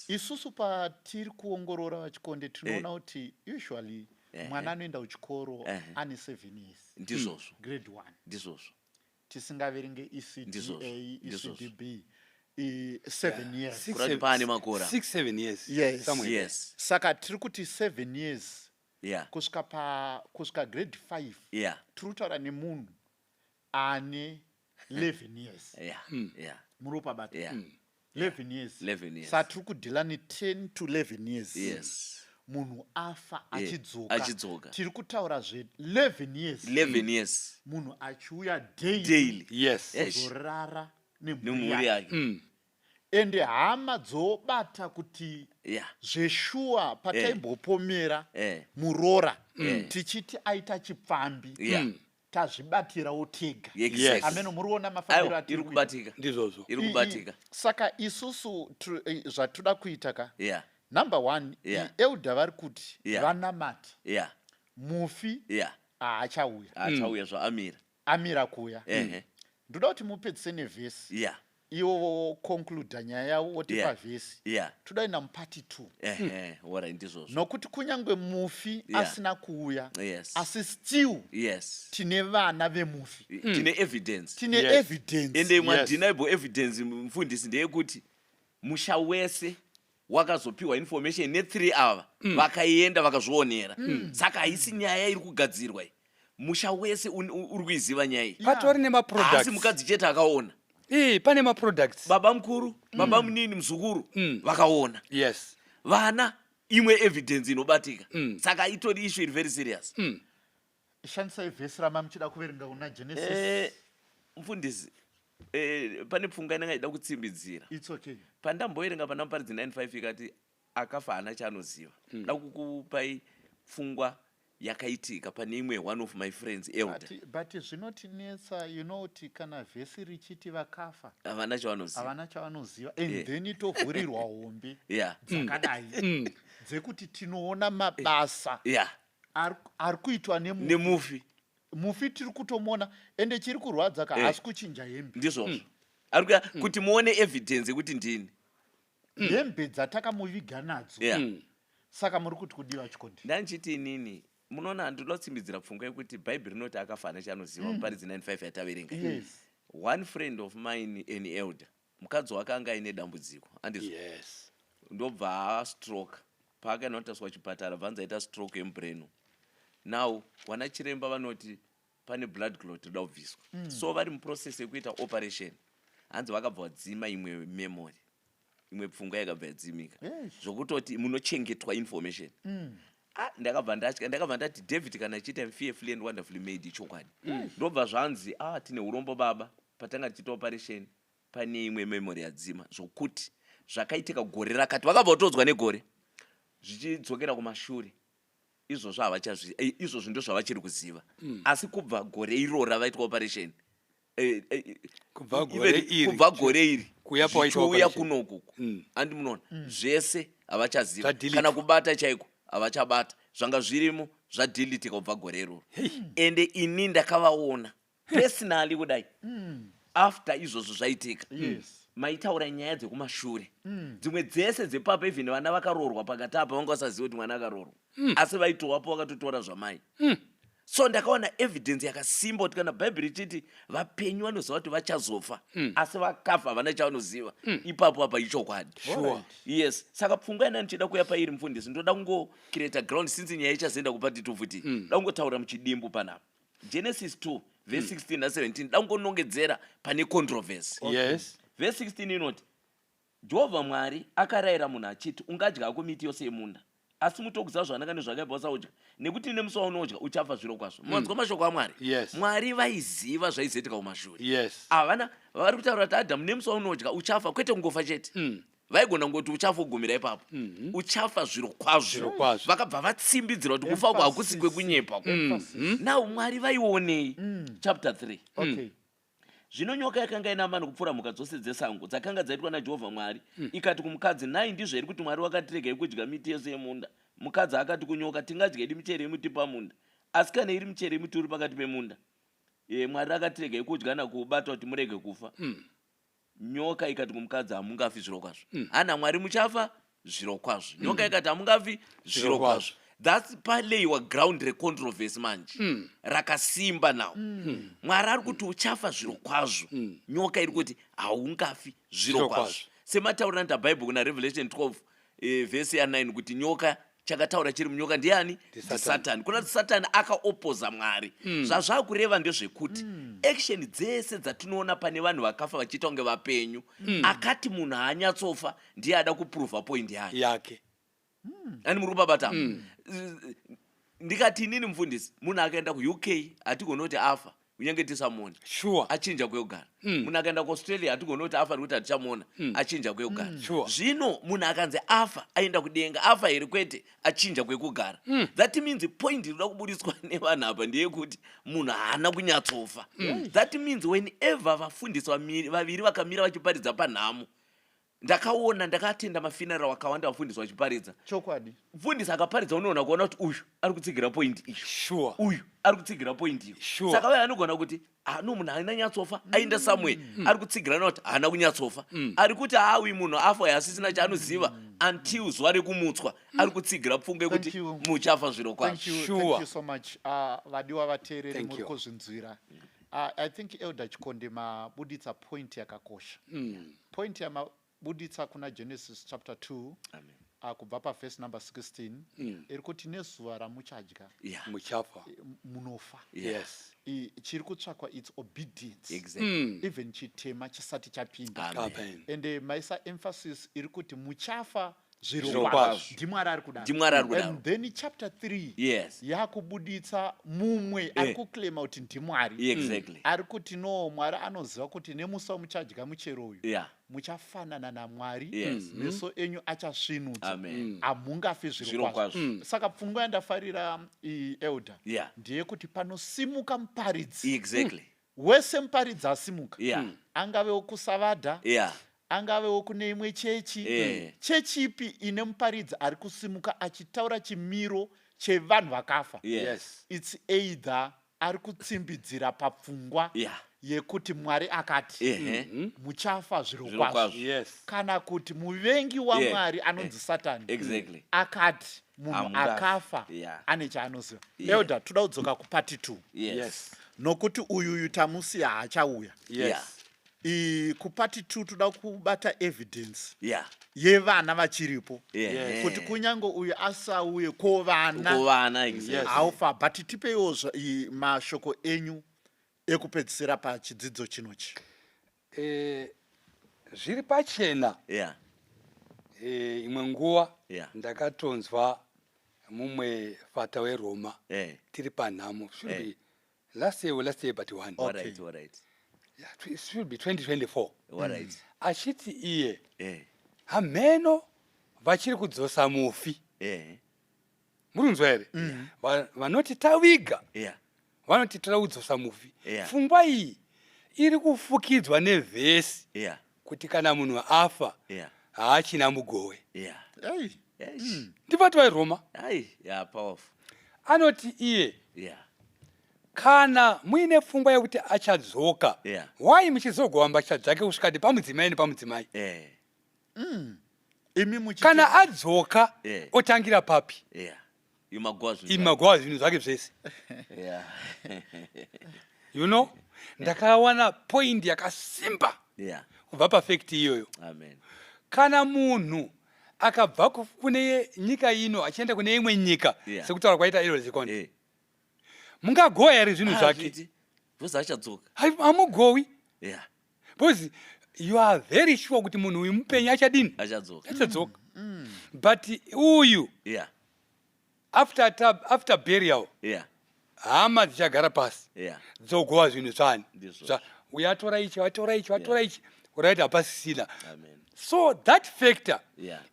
Isusu patiri kuongorora, vaChikonde, tinoona kuti usually mwana anoenda kuchikoro ane 7 years, grade 1, Ndizvozvo. Tisingaverenge ECD A, ECDB, 7 years. Six, Kurati paane makore. 6, 7 years. Somewhere there. Saka tiri kuti 7 years kusvika pa kusvika grade 5, tiri kutaura nemunhu ane 11 years. Muri kupabata? 11 years. 11 years. Saka tiri kudeala ne10 to 11 years. Munhu afa achidzoka. Achidzoka. Tiri kutaura zve11 years. 11 years. Munhu achiuya daily, Daily. Kuzorara nemhuri nemhuri yake. Yake. Ende hama dzobata kuti zveshuwa pataimbopomera muroora tichiti aita chipfambi, tazvibatirawo tega. Ameno muriona mafambiro Aiwa, atiri iri kuita. kubatika. Ndizvozvo. Iri kubatika. Saka isusu zvatoda kuita ka, number one, elder vari kuti vanamata mufi haachauya. Achauya zvaamira. Amira kuuya. Ndoda kuti mupedzise nevhesi, ivo voconcluda nyaya yavo, votipa vhesi, toda ina mupart 2. Ehe, alright, ndizvozvo. Nokuti kunyange mufi asina kuuya, asi still tine vana vemufi. Tine evidence. Tine evidence. Ende imwe undeniable evidence, mufundisi, ndeyekuti musha wese wakazopiwa information ne3 ava, vakaenda vakazvionera. Saka haisi nyaya iri kugadzirwa iyi, musha wese uri kuiziva nyaya iyi. Patori Haasi nemaproducts. mukadzi chete akaona. Ii, pane maproducts. Baba mukuru, baba munini, muzukuru vakaona. Vana, imwe evidence inobatika. Saka itori issue iri very serious. Shandisai vhesi rama muchida kuverenga kuna Genesis. Mufundisi, pane pfungwa inenge ida kutsimbidzira. It's okay. Pandamboverenga pana Muparidzi 95 ikati akafa haana chaanoziva, da kukupai pfungwa yakaitika pane imwe one of my friends, elder. But zvinotinetsa, kuti kana vhesi richiti vakafa havana chavanoziva, havana chavanoziva, and then tovhurirwa hombe dzakadai dzekuti tinoona mabasa ari kuitwa nemufi. Nemufi. Mufi tiri kutomuona, ende chiri kurwadza ka, haasi kuchinja hembe. Ndizvozvo, ari kuya kuti muone evidence yekuti ndini. Hembe dzatakamuviga nadzo. Saka muri kuti kudiwa, Chikondi? Ndandichiti inini, munoona, handinoda kutsimbidzira pfungwa yekuti Bhaibheri rinoti akafa haana chaanoziva, Muparidzi 95 yataverenga. One friend of mine, an elder, mukadzi wake anga aine dambudziko, andizvo? Ndobva astroke. Paakaenda kutaswa kuchipatara, bvanzi aita stroke yemubrain. Now wana chiremba vanoti pane blood clot rida kubviswa. So vari muprocess yekuita operation, hanzi vakabva vadzima imwe memory, imwe pfungwa yakabva yadzimika, zvokutoti munochengetwa information. Ah, ndakabva ndatya, ndakabva ndati, "David, kana achiita fearfully and wonderfully made, ichokwadi." Ndobva zvanzi, "Ah, tine urombo baba, patanga tichiita operation pane imwe memory yadzima, zvokuti zvakaitika gore rakati, vakabva kutodzwa negore zvichidzokera kumashure. Izvozvo havachazvi, izvozvo ndo zvavachiri kuziva, asi kubva gore iroro ravaitwa operation, Kubva gore iri. Kubva gore iri Kuuya pawaitwa zvichiuya operation. kunokuku, andi munoona, zvese havachaziva." Zvadeletewa. Kana kubata chaiko havachabata, zvanga zvirimo zvadeletika kubva gore iroro. Ende ini ndakavaona personally kudai after izvozvo zvaitika. Maitaura nyaya dzekumashure. Dzimwe dzese dzepapa, even vana vakaroorwa pakati apa, vanga vasaziva kuti mwana akaroorwa, asi vaitovapo vakatotora zvamai. So ndakaona evidence yakasimba kuti kana Bhaibheri richiti vapenyu vanoziva kuti vachazofa, asi vakafa havana chavanoziva, ipapo apa ichokwadi. Yes, saka pfungwa yana ndichida kuuya pairi, mufundisi, ndoda kungocreata ground since nyaya ichazoenda kupart 2 futi. Da kungotaura muchidimbu panapa Genesis 2 verse 16 na17, da kungonongedzera pane controversy. Verse 16 inoti, "Jehovha Mwari akarayira munhu achiti, 'Ungadya hako miti yose yemunda, asi muti wokuziva zvakanaka nezvakaipa usaudya, nekuti nemusi waunodya uchafa zviro kwazvo.'" Manzwa mashoko aMwari? Yes. Mwari vaiziva zvaizoitika kumashure. Havana vari kutaura kuti, "Adhamu, nemusi waunodya uchafa," kwete kungofa chete. Vaigona kungoti uchafa ugumira ipapo. Uchafa zviro kwazvo. Zviro kwazvo. Vakabva vatsimbidzira kuti kufa uko hakusi kwekunyepa. Emphasis. Now Mwari vaionei? Chapter 3. "Zvino nyoka yakanga ina mano kupfuura mhuka dzose dzesango dzakanga dzaitwa naJehovha Mwari. Ikati kumukadzi, 'Nhai, ndizvo here kuti Mwari wakati regai kudya miti yose yemunda?' Mukadzi akati kunyoka, 'Tingadya hedu michero yemuti pamunda, asi kana iri michero yemuti uri pakati pemunda, Mwari akati regai kudya nakuubata kuti murege kufa.' Nyoka ikati kumukadzi, 'Hamungafi zviro kwazvo.'" Hana Mwari muchafa zviro kwazvo. Nyoka ikati, "Hamungafi zviro kwazvo." That's palayiwa ground recontroversy manje rakasimba. Now Mwari ari kuti uchafa zviro kwazvo, nyoka iri kuti haungafi zviro Zviro kwazvo. Kwazvo. Semataurira nda Bhaibheri kuna Revelation 12 vhesi ya9 kuti nyoka, chakataura chiri munyoka ndiani? Ndisatani. Kuna kuti Satani akaopoza Mwari. Zvazvakureva ndezvekuti action dzese dzatinoona pane vanhu vakafa vachiita kunge vapenyu, akati munhu haanyatsofa ndiye ada kuprova point yake. Yake. Ani muri kupabata? Ndikati inini, mufundisi, munhu akaenda kuUK hatigoni kuti afa kunyange tisamuona. Achinja kwekugara. Munhu akaenda kuAustralia hatigoni kuti afa nekuti hatichamuona, achinja kwekugara. Zvino munhu akanzi afa, aenda kudenga, afa here? Kwete, achinja kwekugara. That means point inoda kubudiswa nevanhu apa ndeyekuti munhu haana kunyatsofa. That means whenever vafundisi vaviri vakamira vachiparidza panhamo, ndakaona, ndakatenda mafuneral akawanda, vafundisi vachiparidza, Mufundisi akaparidza unoona kuona kuti uyu ari kutsigira point iyo, uyu ari kutsigira point iyo. Saka vaya anogona kuti, "Ah, no, munhu haana nyatsofa, aenda somewhere," ari kutsigira nekuti haana kunyatsofa. Ari kuti, "Ha, uyu munhu afa, asisina chaanoziva until zuva rekumutswa," ari kutsigira pfungwa yekuti Thank you. muchafa zviro Thank kwazvo. you, thank you so much. Vadiwa vateereri, Thank muri you. kuzvinzwira. I think Elder Chikonde mabuditsa point yakakosha. Point yamabuditsa kuna Genesis chapter 2 Amen. Kubva pavhesi number 16 iri kuti nezuva ramuchadya Muchafa. Munofa. Chiri kutsvakwa, it's obedience, even chitema chisati chapinda. Amen. Amen. Ende maisa emphasis iri kuti muchafa zviro Zviro kwazvo. Kwazvo. NdiMwari ari kudaro. NdiMwari ari kudaro. And then chapter 3 yakubuditsa mumwe ari kuclaima kuti ndiMwari, ari kuti, "No, Mwari anoziva kuti nemusi wamuchadya muchero uyu muchafanana naMwari, meso enyu achasvinudzwa, Amen. hamungafi zviro Zviro kwazvo." Kwazvo. Saka pfungwa yandafarira iyi, Elder, ndeyekuti panosimuka muparidzi wese, muparidzi asimuka, angavewo kuSavadha, angavewo kune imwe chechi, chechi ipi ine muparidzi ari kusimuka achitaura chimiro chevanhu vakafa, it's either ari kutsimbidzira papfungwa yekuti Mwari akati muchafa zviro Zviro kwazvo, kwazvo. Kana kuti muvengi waMwari anonzi Satani akati munhu Hamungafi. akafa ane chaanoziva. Elder, toda kudzoka kupart 2, nokuti uyuyu tamusiya haachauya. Kupart 2 toda kubata evidence yevana vachiripo, kuti kunyange uyu asauye, ko vana? Kuvana, exactly. Haufa. But tipeiwo mashoko enyu ekupedzisira pachidzidzo chinochi. Zviri pachena. Imwe nguva ndakatonzwa mumwe fata weRoma tiri panhamo. Should be last year or last year but one. Yeah, it should be 2024. Achiti iye hamheno vachiri kudzosa mufi. Muri kunzwa here? Vanoti taviga, vanoti toda kudzosa mufi. Pfungwa iyi iri kufukidzwa nevhesi kuti kana munhu afa haachina mugove. Ei. Ndifati wairoma. Ai, yeah, powerful. Anoti iye, Kana muine pfungwa yekuti achadzoka, Yeah. why muchizogova mbatya dzake kusvika ti pamudzimai nepamudzimai? Imi muchiti Kana adzoka, otangira papi? Yeah. Imagova zvinhu zvake. Imagova zvinhu zvake zvese. You know, ndakawana point yakasimba kubva pafact iyoyo. Amen. Kana munhu akabva kune nyika ino achienda kune imwe nyika, sekutaura kwaita iro Zikonde, mungagowa here zvinhu zvake? Hazviti. Because achadzoka. Hamugowi. Because you are very sure kuti munhu uyu mupenyu achadini? Achadzoka. Achadzoka. But uyu after burial, hama dzichagara pasi, dzogowa zvinhu zvani. Ndizvo. Uyu atora ichi, atora ichi, atora ichi, right, hapasisina. Amen. So that factor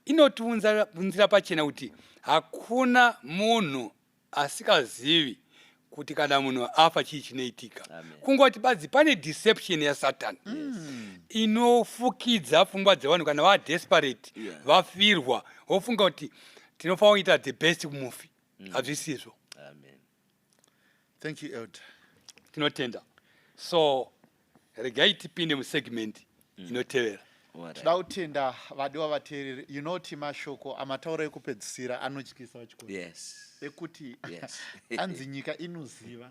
inotiunzira pachena kuti hakuna munhu asikazivi kuti kana munhu afa chii chinoitika. Amen. Kungoti badzi pane deception yaSatani inofukidza pfungwa dzevanhu kana vadesperate, vafirwa, vofunga kuti tinofanira kuita the best kumufi. Hazvisizvo. Amen. Thank you, Elder. Tinotenda. So regai tipinde musegment inotevera. Toda kutenda vadiwa vateereri. You know kuti mashoko amatauro ekupedzisira anotyisa, vachikoro, ekuti anzi nyika inoziva,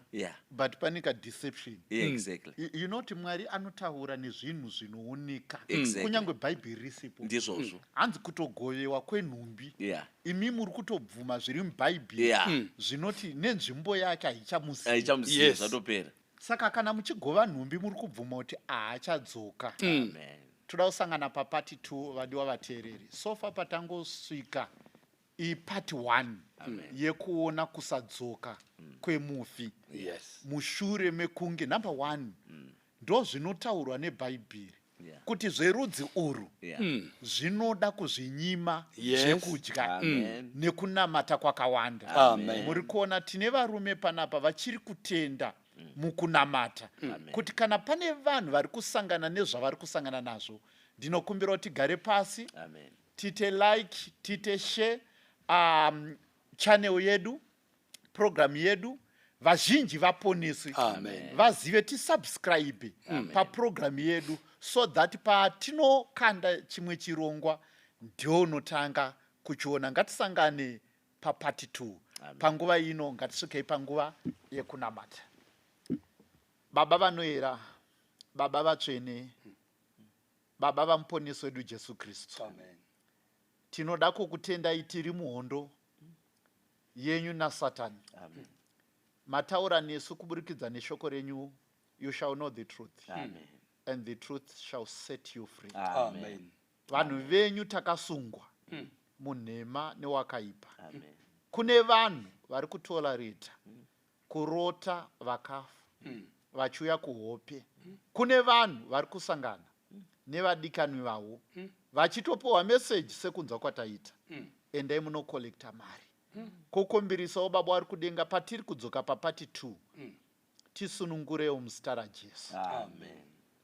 but pane kadeception. You know kuti Mwari anotaura nezvinhu zvinooneka, kunyange Bhaibheri risipo. Ndizvozvo. Hanzi kutogovewa kwenhumbi, imi muri kutobvuma zviri mubhaibheri, zvinoti nenzvimbo yake haichamuzivi. Haichamuzivi, zvatopera. Saka kana muchigova nhumbi, muri kubvuma kuti haachadzoka. Amen. Toda kusangana papart 2, vadiwa vateereri. So far patangosvika ipart 1 yekuona kusadzoka kwemufi mushure mekunge, number 1, ndo zvinotaurwa nebhaibheri kuti zverudzi urwu zvinoda kuzvinyima zvekudya Amen. nekunamata kwakawanda. Amen. Muri kuona tine varume panapa vachiri kutenda mukunamata kuti kana pane vanhu vari kusangana nezvavari kusangana nazvo, ndinokumbira kuti tigare pasi, Amen. tite like, tite share channel yedu, program yedu, vazhinji vaponeswe, Amen. vazive, tisubscribe paprogram yedu so that patinokanda chimwe chirongwa ndio unotanga kuchiona. Ngatisangane papart 2. Panguva ino ngatisvikei panguva yekunamata. Baba vanoera, Baba vatsvene, Baba vamuponesi wedu Jesu Kristu, Amen. tinoda kukutendai. Tiri muhondo yenyu naSatani. Amen. Mataura nesu kuburikidza neshoko renyu: "You shall know the truth, Amen. and the truth shall set you free." Amen. Vanhu venyu takasungwa munhema newakaipa. Amen. Kune vanhu vari kutolerate kurota vakafa vachiuya kuhope. Kune vanhu vari kusangana nevadikanwi vavo vachitopiwa meseji sekunzwa kwataita: "Endai munocollecta mari." Kukumbirisawo, Baba vari kudenga, patiri kudzoka papart 2, tisunungurewo muzita raJesu. Amen.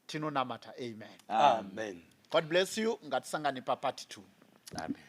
Tinonamata, amen. Amen. God bless you. Ngatisangane papart 2. Amen.